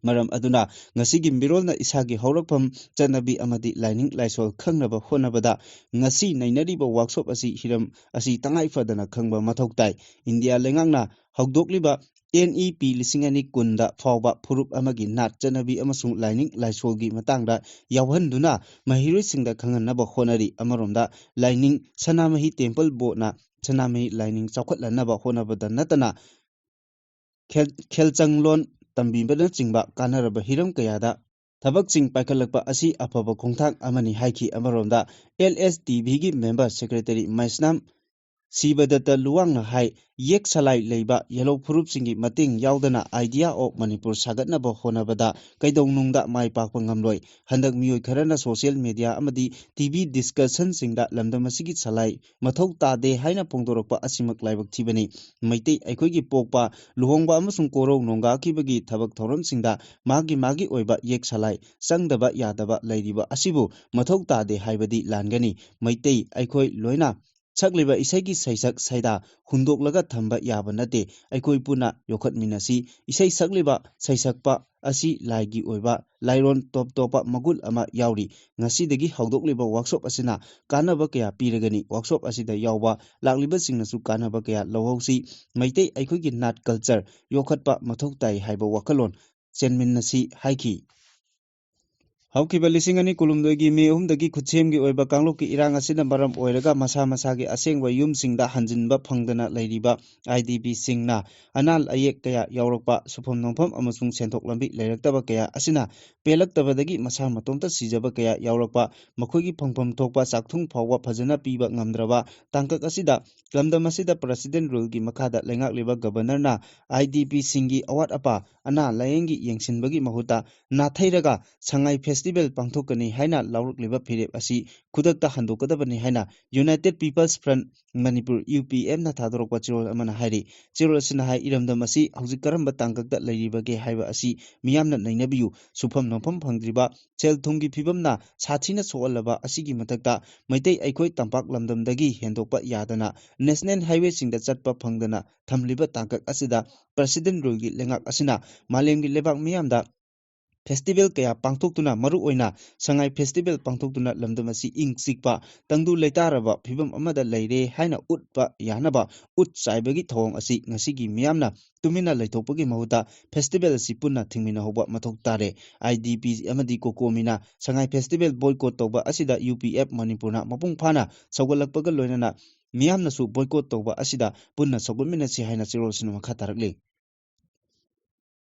ꯃꯔꯝ ꯑꯗꯨꯅ ꯉꯁꯤꯒꯤ ꯃꯤꯔꯣꯜꯅ ꯏꯁꯥꯒꯤ ꯍꯧꯔꯛꯐꯝ, ꯆꯠꯅꯕꯤ ꯑꯃꯗꯤ ꯂꯥꯏꯅꯤꯡ ꯂꯥꯏꯁꯣꯜ ꯈꯪꯅꯕ ꯍꯣꯠꯅꯕꯗ ꯉꯁꯤ ꯅꯩꯅꯔꯤꯕ workshop ꯑꯁꯤ ꯍꯤꯔꯝ ꯑꯁꯤ ꯇꯉꯥꯏ ꯐꯗꯅ ꯈꯪꯕ ꯃꯊꯧ ꯇꯥꯏ꯫ ꯏꯟꯗꯤꯌꯥ ꯂꯩꯉꯥꯛꯅ ꯍꯧꯗꯣꯛꯂꯤꯕ N E P ꯂꯤꯁꯤꯡ ꯑꯅꯤ ꯀꯨꯟꯗ ꯐꯥꯎꯕ ꯐꯨꯔꯨꯞ ꯑꯃꯒꯤ ꯅꯥꯠ, ꯆꯠꯅꯕꯤ ꯑꯃꯁꯨꯡ ꯂꯥꯏꯅꯤꯡ ꯂꯥꯏꯁꯣꯜꯒꯤ ꯃꯇꯥꯡꯗ ꯌꯥꯎꯍꯟꯗꯨꯅ ꯃꯍꯩꯔꯣꯏꯁꯤꯡꯗ ꯈꯪꯍꯟꯅꯕ ꯍꯣꯠꯅꯔꯤ꯫ ꯑꯃꯔꯣꯝꯗ ꯂꯥꯏꯅꯤꯡ ꯁꯅꯥꯃꯍꯤ Temple Board ꯅ ꯁꯅꯥꯃꯍꯤ ꯂꯥꯏꯅꯤꯡ ꯆꯥꯎꯈꯠꯍꯟꯅꯕ ꯍꯣꯠꯅꯕꯗ ꯅꯠꯇꯅ ꯈꯦꯜ-, ꯈꯦꯜꯆꯪꯂꯣꯟ ꯇꯝꯕꯤꯕꯅꯆꯤꯡꯕ ꯀꯥꯟꯅꯔꯕ ꯍꯤꯔꯝ ꯀꯌꯥꯗ ꯊꯕꯛꯁꯤꯡ ꯄꯥꯏꯈꯠꯂꯛꯄ ꯑꯁꯤ ꯑꯐꯕ ꯈꯣꯡꯊꯥꯡ ꯑꯃꯅꯤ ꯍꯥꯏꯈꯤ꯫ ꯑꯃꯔꯣꯝꯗ, ꯑꯦꯜ ꯑꯦꯁ ꯇꯤ ꯚꯤꯒꯤ ꯃꯦꯝꯕꯔ ꯁꯦꯀ꯭ꯔꯦꯇꯔꯤ ꯃꯩꯁꯅꯥꯝ ꯁꯤꯕꯗꯠꯇ ꯂꯨꯋꯥꯡꯅ ꯍꯥꯏ, ꯌꯦꯛ ꯁꯂꯥꯏ ꯂꯩꯕ ꯌꯦꯜꯍꯧ ꯐꯨꯔꯨꯞꯁꯤꯡꯒꯤ ꯃꯇꯦꯡ ꯌꯥꯎꯗꯅ Idea of Manipur ꯁꯥꯒꯠꯅꯕ ꯍꯣꯠꯅꯕꯗ ꯀꯩꯗꯧꯅꯨꯡꯗ ꯃꯥꯏ ꯄꯥꯛꯄ ꯉꯝꯂꯣꯏ꯫ ꯍꯟꯗꯛ ꯃꯤꯑꯣꯏ ꯈꯔꯅ social media ꯑꯃꯗꯤ ꯇꯤ ꯚꯤ discussionꯁꯤꯡꯗ ꯂꯝꯗꯝ ꯑꯁꯤꯒꯤ ꯁꯂꯥꯏ ꯃꯊꯧ ꯇꯥꯗꯦ ꯍꯥꯏꯅ ꯐꯣꯡꯗꯣꯔꯛꯄ ꯑꯁꯤꯃꯛ ꯂꯥꯏꯕꯛ ꯊꯤꯕꯅꯤ꯫ ꯃꯩꯇꯩ ꯑꯩꯈꯣꯏꯒꯤ ꯄꯣꯛꯄ, ꯂꯨꯍꯣꯡꯕ ꯑꯃꯁꯨꯡ ꯀꯣꯔꯧ ꯅꯣꯡꯒꯥꯈꯤꯕꯒꯤ ꯊꯕꯛ ꯊꯧꯔꯝꯁꯤꯡꯗ ꯃꯥꯒꯤ ꯃꯥꯒꯤ ꯑꯣꯏꯕ ꯌꯦꯛ ꯁꯂꯥꯏ ꯆꯪꯗꯕ ꯌꯥꯗꯕ ꯂꯩꯔꯤꯕ ꯑꯁꯤꯕꯨ ꯃꯊꯧ ꯇꯥꯗꯦ ꯍꯥꯏꯕꯗꯤ ꯂꯥꯟꯒꯅꯤ꯫ ꯃꯩꯇꯩ ꯑꯩꯈꯣꯏ ꯂꯣꯏꯅ ꯁꯛꯂꯤꯕ ꯏꯁꯩꯒꯤ ꯁꯩꯁꯛ ꯁꯩꯗꯥ ꯍꯨꯟꯗꯣꯛꯂꯒ ꯊꯝꯕ ꯌꯥꯕ ꯅꯠꯇꯦ꯫ ꯑꯩꯈꯣꯏ ꯄꯨꯟꯅ ꯌꯣꯛꯈꯠꯃꯤꯟꯅꯁꯤ꯫ ꯏꯁꯩ ꯁꯛꯂꯤꯕ ꯁꯩꯁꯛꯄ ꯑꯁꯤ ꯂꯥꯏꯒꯤ ꯑꯣꯏꯕ ꯂꯥꯏꯔꯣꯟ ꯇꯣꯞ ꯇꯣꯞꯄ ꯃꯒꯨꯟ ꯑꯃ ꯌꯥꯎꯔꯤ꯫ ꯉꯁꯤꯗꯒꯤ ꯍꯧꯗꯣꯛꯂꯤꯕ workshop ꯑꯁꯤꯅ ꯀꯥꯟꯅꯕ ꯀꯌꯥ ꯄꯤꯔꯒꯅꯤ꯫ Workshop ꯑꯁꯤꯗ ꯌꯥꯎꯕ ꯂꯥꯛꯂꯤꯕꯁꯤꯡꯅꯁꯨ ꯀꯥꯟꯅꯕ ꯀꯌꯥ ꯂꯧꯍꯧꯁꯤ꯫ ꯃꯩꯇꯩ ꯑꯩꯈꯣꯏꯒꯤ ꯅꯥꯠ culture ꯌꯣꯛꯈꯠꯄ ꯃꯊꯧ ꯇꯥꯏ ꯍꯥꯏꯕ ꯋꯥꯈꯜꯂꯣꯟ ꯆꯦꯟꯃꯤꯟꯅꯁꯤ ꯍꯥꯏꯈꯤ꯫ ꯍꯧꯈꯤꯕ ꯂꯤꯁꯤꯡ ꯑꯅꯤ ꯀꯨꯟꯍꯨꯝꯗꯣꯏꯒꯤ ꯃꯦ ꯑꯍꯨꯝꯗꯒꯤ ꯈꯨꯠꯁꯦꯝꯒꯤ ꯑꯣꯏꯕ ꯀꯥꯡꯂꯨꯞꯀꯤ ꯏꯔꯥꯡ ꯑꯁꯤꯅ ꯃꯔꯝ ꯑꯣꯏꯔꯒ ꯃꯁꯥ ꯃꯁꯥꯒꯤ ꯑꯁꯦꯡꯕ ꯌꯨꯝꯁꯤꯡꯗ ꯍꯟꯖꯤꯟꯕ ꯐꯪꯗꯅ ꯂꯩꯔꯤꯕ ꯑꯥꯏ ꯗꯤ ꯄꯤꯁꯤꯡꯅ ꯑꯅꯥ ꯑꯌꯦꯛ ꯀꯌꯥ ꯌꯥꯎꯔꯛꯄ, ꯁꯨꯐꯝ ꯅꯣꯝꯐꯝ ꯑꯃꯁꯨꯡ ꯁꯦꯟꯊꯣꯛ ꯂꯝꯕꯤ ꯂꯩꯔꯛꯇꯕ ꯀꯌꯥ ꯑꯁꯤꯅ ꯄꯦꯜꯂꯛꯇꯕꯗꯒꯤ ꯃꯁꯥ ꯃꯇꯣꯝꯇ ꯁꯤꯖꯕ ꯀꯌꯥ ꯌꯥꯎꯔꯛꯄ, ꯃꯈꯣꯏꯒꯤ ꯐꯪꯐꯝ ꯊꯣꯛꯄ ꯆꯥꯛꯊꯨꯡ ꯐꯥꯎꯕ ꯐꯖꯅ ꯄꯤꯕ ꯉꯝꯗ꯭ꯔꯕ ꯇꯥꯡꯀꯛ ꯑꯁꯤꯗ ꯂꯝꯗꯝ ꯑꯁꯤꯗ President Ruleꯒꯤ ꯃꯈꯥꯗ ꯂꯩꯉꯥꯛꯂꯤꯕ Governorꯅ ꯑꯥꯏ ꯗꯤ ꯄꯤꯁꯤꯡꯒꯤ ꯑꯋꯥꯠ ꯑꯄꯥ ꯑꯅꯥ ꯂꯥꯌꯦꯡꯒꯤ ꯌꯦꯡꯁꯤꯟꯕꯒꯤ ꯃꯍꯨꯠꯇ ꯅꯥꯊꯩꯔꯒ ꯁꯉꯥꯏ Festival ꯄꯥꯡꯊꯣꯛꯀꯅꯤ ꯍꯥꯏꯅ ꯂꯥꯎꯔꯛꯂꯤꯕ ꯐꯤꯔꯦꯞ ꯑꯁꯤ ꯈꯨꯗꯛꯇ ꯍꯟꯗꯣꯛꯀꯗꯕꯅꯤ ꯍꯥꯏꯅ United People's Front Manipur, U P ꯑꯦꯐꯅ ꯊꯥꯗꯣꯔꯛꯄ ꯆꯦꯔꯣꯜ ꯑꯃꯅ ꯍꯥꯏꯔꯤ꯫ ꯆꯦꯔꯣꯜ ꯑꯁꯤꯅ ꯍꯥꯏ, ꯏꯔꯝꯗꯝ ꯑꯁꯤ ꯍꯧꯖꯤꯛ ꯀꯔꯝꯕ ꯇꯥꯡꯀꯛꯇ ꯂꯩꯔꯤꯕꯒꯦ ꯍꯥꯏꯕ ꯑꯁꯤ ꯃꯤꯌꯥꯝꯅ ꯅꯩꯅꯕꯤꯌꯨ꯫ ꯁꯨꯐꯝ ꯅꯣꯝꯐꯝ ꯐꯪꯗ꯭ꯔꯤꯕ, ꯁꯦꯜ ꯊꯨꯝꯒꯤ ꯐꯤꯕꯝꯅ ꯁꯥꯊꯤꯅ ꯁꯣꯛꯍꯜꯂꯕ ꯑꯁꯤꯒꯤ ꯃꯊꯛꯇ ꯃꯩꯇꯩ ꯑꯩꯈꯣꯏ ꯇꯝꯄꯥꯛ ꯂꯝꯗꯝꯗꯒꯤ ꯍꯦꯟꯗꯣꯛꯄ ꯌꯥꯗꯅ National Highwayꯁꯤꯡꯗ ꯆꯠꯄ ꯐꯪꯗꯅ ꯊꯝꯂꯤꯕ ꯇꯥꯡꯀꯛ ꯑꯁꯤꯗ President Ruleꯒꯤ ꯂꯩꯉꯥꯛ ꯑꯁꯤꯅ ꯃꯥꯂꯦꯝꯒꯤ ꯂꯩꯕꯥꯛ ꯃꯤꯌꯥꯝꯗ Festival ꯀꯌꯥ ꯄꯥꯡꯊꯣꯛꯇꯨꯅ, ꯃꯔꯨꯑꯣꯏꯅ ꯁꯉꯥꯏ Festival ꯄꯥꯡꯊꯣꯛꯇꯨꯅ ꯂꯝꯗꯝ ꯑꯁꯤ ꯏꯪ ꯆꯤꯛꯄ, ꯇꯪꯗꯨ ꯂꯩꯇꯥꯔꯕ ꯐꯤꯕꯝ ꯑꯃꯗ ꯂꯩꯔꯦ ꯍꯥꯏꯅ ꯎꯠꯄ ꯌꯥꯅꯕ ꯎꯠ ꯆꯥꯏꯕꯒꯤ ꯊꯧꯑꯣꯡ ꯑꯁꯤ ꯉꯁꯤꯒꯤ ꯃꯤꯌꯥꯝꯅ ꯇꯨꯃꯤꯟꯅ ꯂꯩꯊꯣꯛꯄꯒꯤ ꯃꯍꯨꯠꯇ festival ꯑꯁꯤ ꯄꯨꯟꯅ ꯊꯤꯡꯃꯤꯟꯅꯍꯧꯕ ꯃꯊꯧ ꯇꯥꯔꯦ꯫ ꯑꯥꯏ ꯗꯤ ꯄꯤ ꯑꯃꯗꯤ COCOMIꯅ ꯁꯉꯥꯏ Festival boycott ꯇꯧꯕ ꯑꯁꯤꯗ ꯌꯨ ꯄꯤ ꯑꯦꯐ ꯃꯅꯤꯄꯨꯔꯅ ꯃꯄꯨꯡ ꯐꯥꯅ ꯁꯧꯒꯠꯂꯛꯄꯒ ꯂꯣꯏꯅꯅ ꯃꯤꯌꯥꯝꯅꯁꯨ boycott ꯇꯧꯕ ꯑꯁꯤꯗ ꯄꯨꯟꯅ ꯁꯧꯒꯠꯃꯤꯟꯅꯁꯤ ꯍꯥꯏꯅ ꯆꯦꯔꯣꯜꯁꯤꯅ ꯃꯈꯥ ꯇꯥꯔꯛꯂꯤ꯫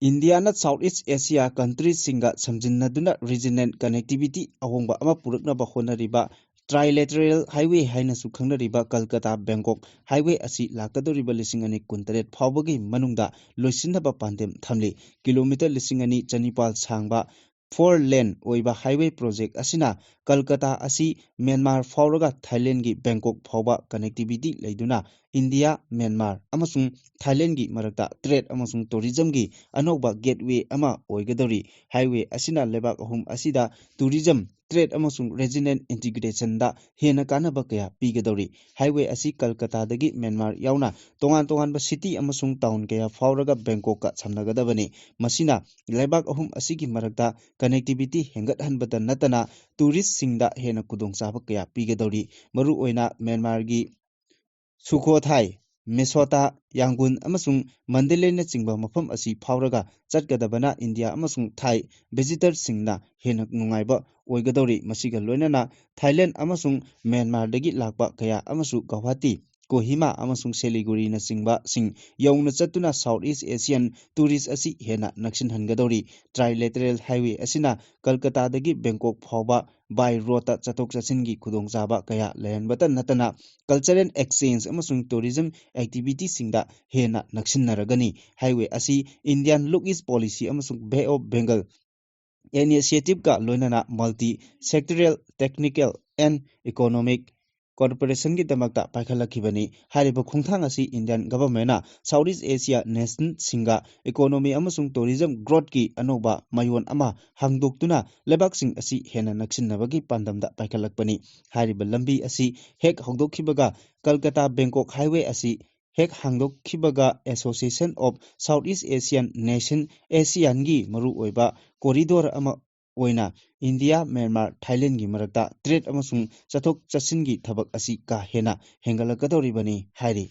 ꯏꯟꯗꯤꯌꯥꯅ South East Asia countryꯁꯤꯡꯒ ꯁꯝꯖꯤꯟꯅꯗꯨꯅ regional connectivity ꯑꯍꯣꯡꯕ ꯑꯃ ꯄꯨꯔꯛꯅꯕ ꯍꯣꯠꯅꯔꯤꯕ trilateral highway ꯍꯥꯏꯅꯁꯨ ꯈꯪꯅꯔꯤꯕ ꯀꯜꯀꯇꯥ ꯕꯦꯡꯀꯣꯛ highway ꯑꯁꯤ ꯂꯥꯛꯀꯗꯧꯔꯤꯕ ꯂꯤꯁꯤꯡ ꯑꯅꯤ ꯀꯨꯟꯇꯔꯦꯠ ꯐꯥꯎꯕꯒꯤ ꯃꯅꯨꯡꯗ ꯂꯣꯏꯁꯤꯟꯅꯕ ꯄꯥꯟꯗꯝ ꯊꯝꯂꯤ꯫ ꯀꯤꯂꯣꯃꯤꯇꯔ ꯂꯤꯁꯤꯡ ꯑꯅꯤ ꯆꯅꯤꯄꯥꯜ ꯁꯥꯡꯕ four lane ꯑꯣꯏꯕ highway project ꯑꯁꯤꯅ ꯀꯜꯀꯇꯥ ꯑꯁꯤ ꯃ꯭ꯌꯥꯟꯃꯥꯔ ꯐꯥꯎꯔꯒ ꯊꯥꯏꯂꯦꯟꯒꯤ ꯕꯦꯡꯀꯣꯛ ꯐꯥꯎꯕ connectivity ꯂꯩꯗꯨꯅ ꯏꯟꯗꯤꯌꯥ, ꯃ꯭ꯌꯥꯟꯃꯥꯔ ꯑꯃꯁꯨꯡ ꯊꯥꯏꯂꯦꯟꯒꯤ ꯃꯔꯛꯇ trade ꯑꯃꯁꯨꯡ tourismꯒꯤ ꯑꯅꯧꯕ gateway ꯑꯃ ꯑꯣꯏꯒꯗꯧꯔꯤ꯫ Highway ꯑꯁꯤꯅ ꯂꯩꯕꯥꯛ ꯑꯍꯨꯝ ꯑꯁꯤꯗ tourism, trade ꯑꯃꯁꯨꯡ regional integrationꯗ ꯍꯦꯟꯅ ꯀꯥꯟꯅꯕ ꯀꯌꯥ ꯄꯤꯒꯗꯧꯔꯤ꯫ Highway ꯑꯁꯤ ꯀꯜꯀꯇꯥꯗꯒꯤ ꯃ꯭ꯌꯥꯟꯃꯥꯔ ꯌꯥꯎꯅ ꯇꯣꯉꯥꯟ ꯇꯣꯉꯥꯟꯕ city ꯑꯃꯁꯨꯡ town ꯀꯌꯥ ꯐꯥꯎꯔꯒ ꯕꯦꯡꯀꯣꯛꯀ ꯁꯝꯅꯒꯗꯕꯅꯤ꯫ ꯃꯁꯤꯅ ꯂꯩꯕꯥꯛ ꯑꯍꯨꯝ ꯑꯁꯤꯒꯤ ꯃꯔꯛꯇ connectivity ꯍꯦꯟꯒꯠꯍꯟꯕꯇ ꯅꯠꯇꯅ touristꯁꯤꯡꯗ ꯍꯦꯟꯅ ꯈꯨꯗꯣꯡꯆꯥꯕ ꯀꯌꯥ ꯄꯤꯒꯗꯧꯔꯤ꯫ ꯃꯔꯨꯑꯣꯏꯅ ꯃ꯭ꯌꯥꯟꯃꯥꯔꯒꯤ ꯁꯨꯈꯣꯊꯥꯏ, ꯃꯦꯁꯣꯇꯥ, ꯌꯥꯡꯒꯨꯟ ꯑꯃꯁꯨꯡ ꯃꯟꯗꯂꯦꯅꯆꯤꯡꯕ ꯃꯐꯝ ꯑꯁꯤ ꯐꯥꯎꯔꯒ ꯆꯠꯀꯗꯕꯅ ꯏꯟꯗꯤꯌꯥ ꯑꯃꯁꯨꯡ ꯊꯥꯏ visitorꯁꯤꯡꯅ ꯍꯦꯟꯅ ꯅꯨꯡꯉꯥꯏꯕ ꯑꯣꯏꯒꯗꯧꯔꯤ꯫ ꯃꯁꯤꯒ ꯂꯣꯏꯅꯅ ꯊꯥꯏꯂꯦꯟ ꯑꯃꯁꯨꯡ ꯃ꯭ꯌꯥꯟꯃꯥꯔꯗꯒꯤ ꯂꯥꯛꯄ ꯀꯌꯥ ꯑꯃꯁꯨ ꯒꯧꯍꯥꯇꯤ, ꯀꯣꯍꯤꯃꯥ ꯑꯃꯁꯨꯡ ꯁꯤꯂꯤꯒꯨꯔꯤꯅꯆꯤꯡꯕꯁꯤꯡ ꯌꯧꯅ ꯆꯠꯇꯨꯅ South East Asian tourist ꯑꯁꯤ ꯍꯦꯟꯅ ꯅꯛꯁꯤꯟꯍꯟꯒꯗꯧꯔꯤ꯫ Trilateral highway ꯑꯁꯤꯅ ꯀꯜꯀꯇꯥꯗꯒꯤ ꯕꯦꯡꯀꯣꯛ ꯐꯥꯎꯕ by roadꯇ ꯆꯠꯊꯣꯛ ꯆꯠꯁꯤꯟꯒꯤ ꯈꯨꯗꯣꯡꯆꯥꯕ ꯀꯌꯥ ꯂꯩꯍꯟꯕꯇ ꯅꯠꯇꯅ cultural exchange ꯑꯃꯁꯨꯡ tourism activityꯁꯤꯡꯗ ꯍꯦꯟꯅ ꯅꯛꯁꯤꯟꯅꯔꯒꯅꯤ꯫ Highway ꯑꯁꯤ Indian Look East Policy ꯑꯃꯁꯨꯡ Bay of Bengal initiativeꯀ ꯂꯣꯏꯅꯅ multi sectoral technical and economic cooperationꯒꯤꯗꯃꯛꯇ ꯄꯥꯏꯈꯠꯂꯛꯈꯤꯕꯅꯤ꯫ ꯍꯥꯏꯔꯤꯕ ꯈꯣꯡꯊꯥꯡ ꯑꯁꯤ Indian governmentꯅ South East Asia nationꯁꯤꯡꯒ economy ꯑꯃꯁꯨꯡ tourism growthꯀꯤ ꯑꯅꯧꯕ ꯃꯌꯣꯟ ꯑꯃ ꯍꯥꯡꯗꯣꯛꯇꯨꯅ ꯂꯩꯕꯥꯛꯁꯤꯡ ꯑꯁꯤ ꯍꯦꯟꯅ ꯅꯛꯁꯤꯟꯅꯕꯒꯤ ꯄꯥꯟꯗꯝꯗ ꯄꯥꯏꯈꯠꯂꯛꯄꯅꯤ꯫ ꯍꯥꯏꯔꯤꯕ ꯂꯝꯕꯤ ꯑꯁꯤ ꯍꯦꯛ ꯍꯧꯗꯣꯛꯈꯤꯕꯒ ꯀꯜꯀꯇꯥ ꯕꯦꯡꯀꯣꯛ highway ꯑꯁꯤ ꯍꯦꯛ ꯍꯥꯡꯗꯣꯛꯈꯤꯕꯒ Association of South East Asian Nation, ASEANꯒꯤ ꯃꯔꯨꯑꯣꯏꯕ corridor ꯑꯃ ꯑꯣꯏꯅ ꯏꯟꯗꯤꯌꯥ, ꯃ꯭ꯌꯥꯟꯃꯥꯔ, ꯊꯥꯏꯂꯦꯟꯒꯤ ꯃꯔꯛꯇ trade ꯑꯃꯁꯨꯡ ꯆꯠꯊꯣꯛ ꯆꯠꯁꯤꯟꯒꯤ ꯊꯕꯛ ꯑꯁꯤ ꯀꯥ ꯍꯦꯟꯅ ꯍꯦꯟꯒꯠꯂꯛꯀꯗꯧꯔꯤꯕꯅꯤ ꯍꯥꯏꯔꯤ꯫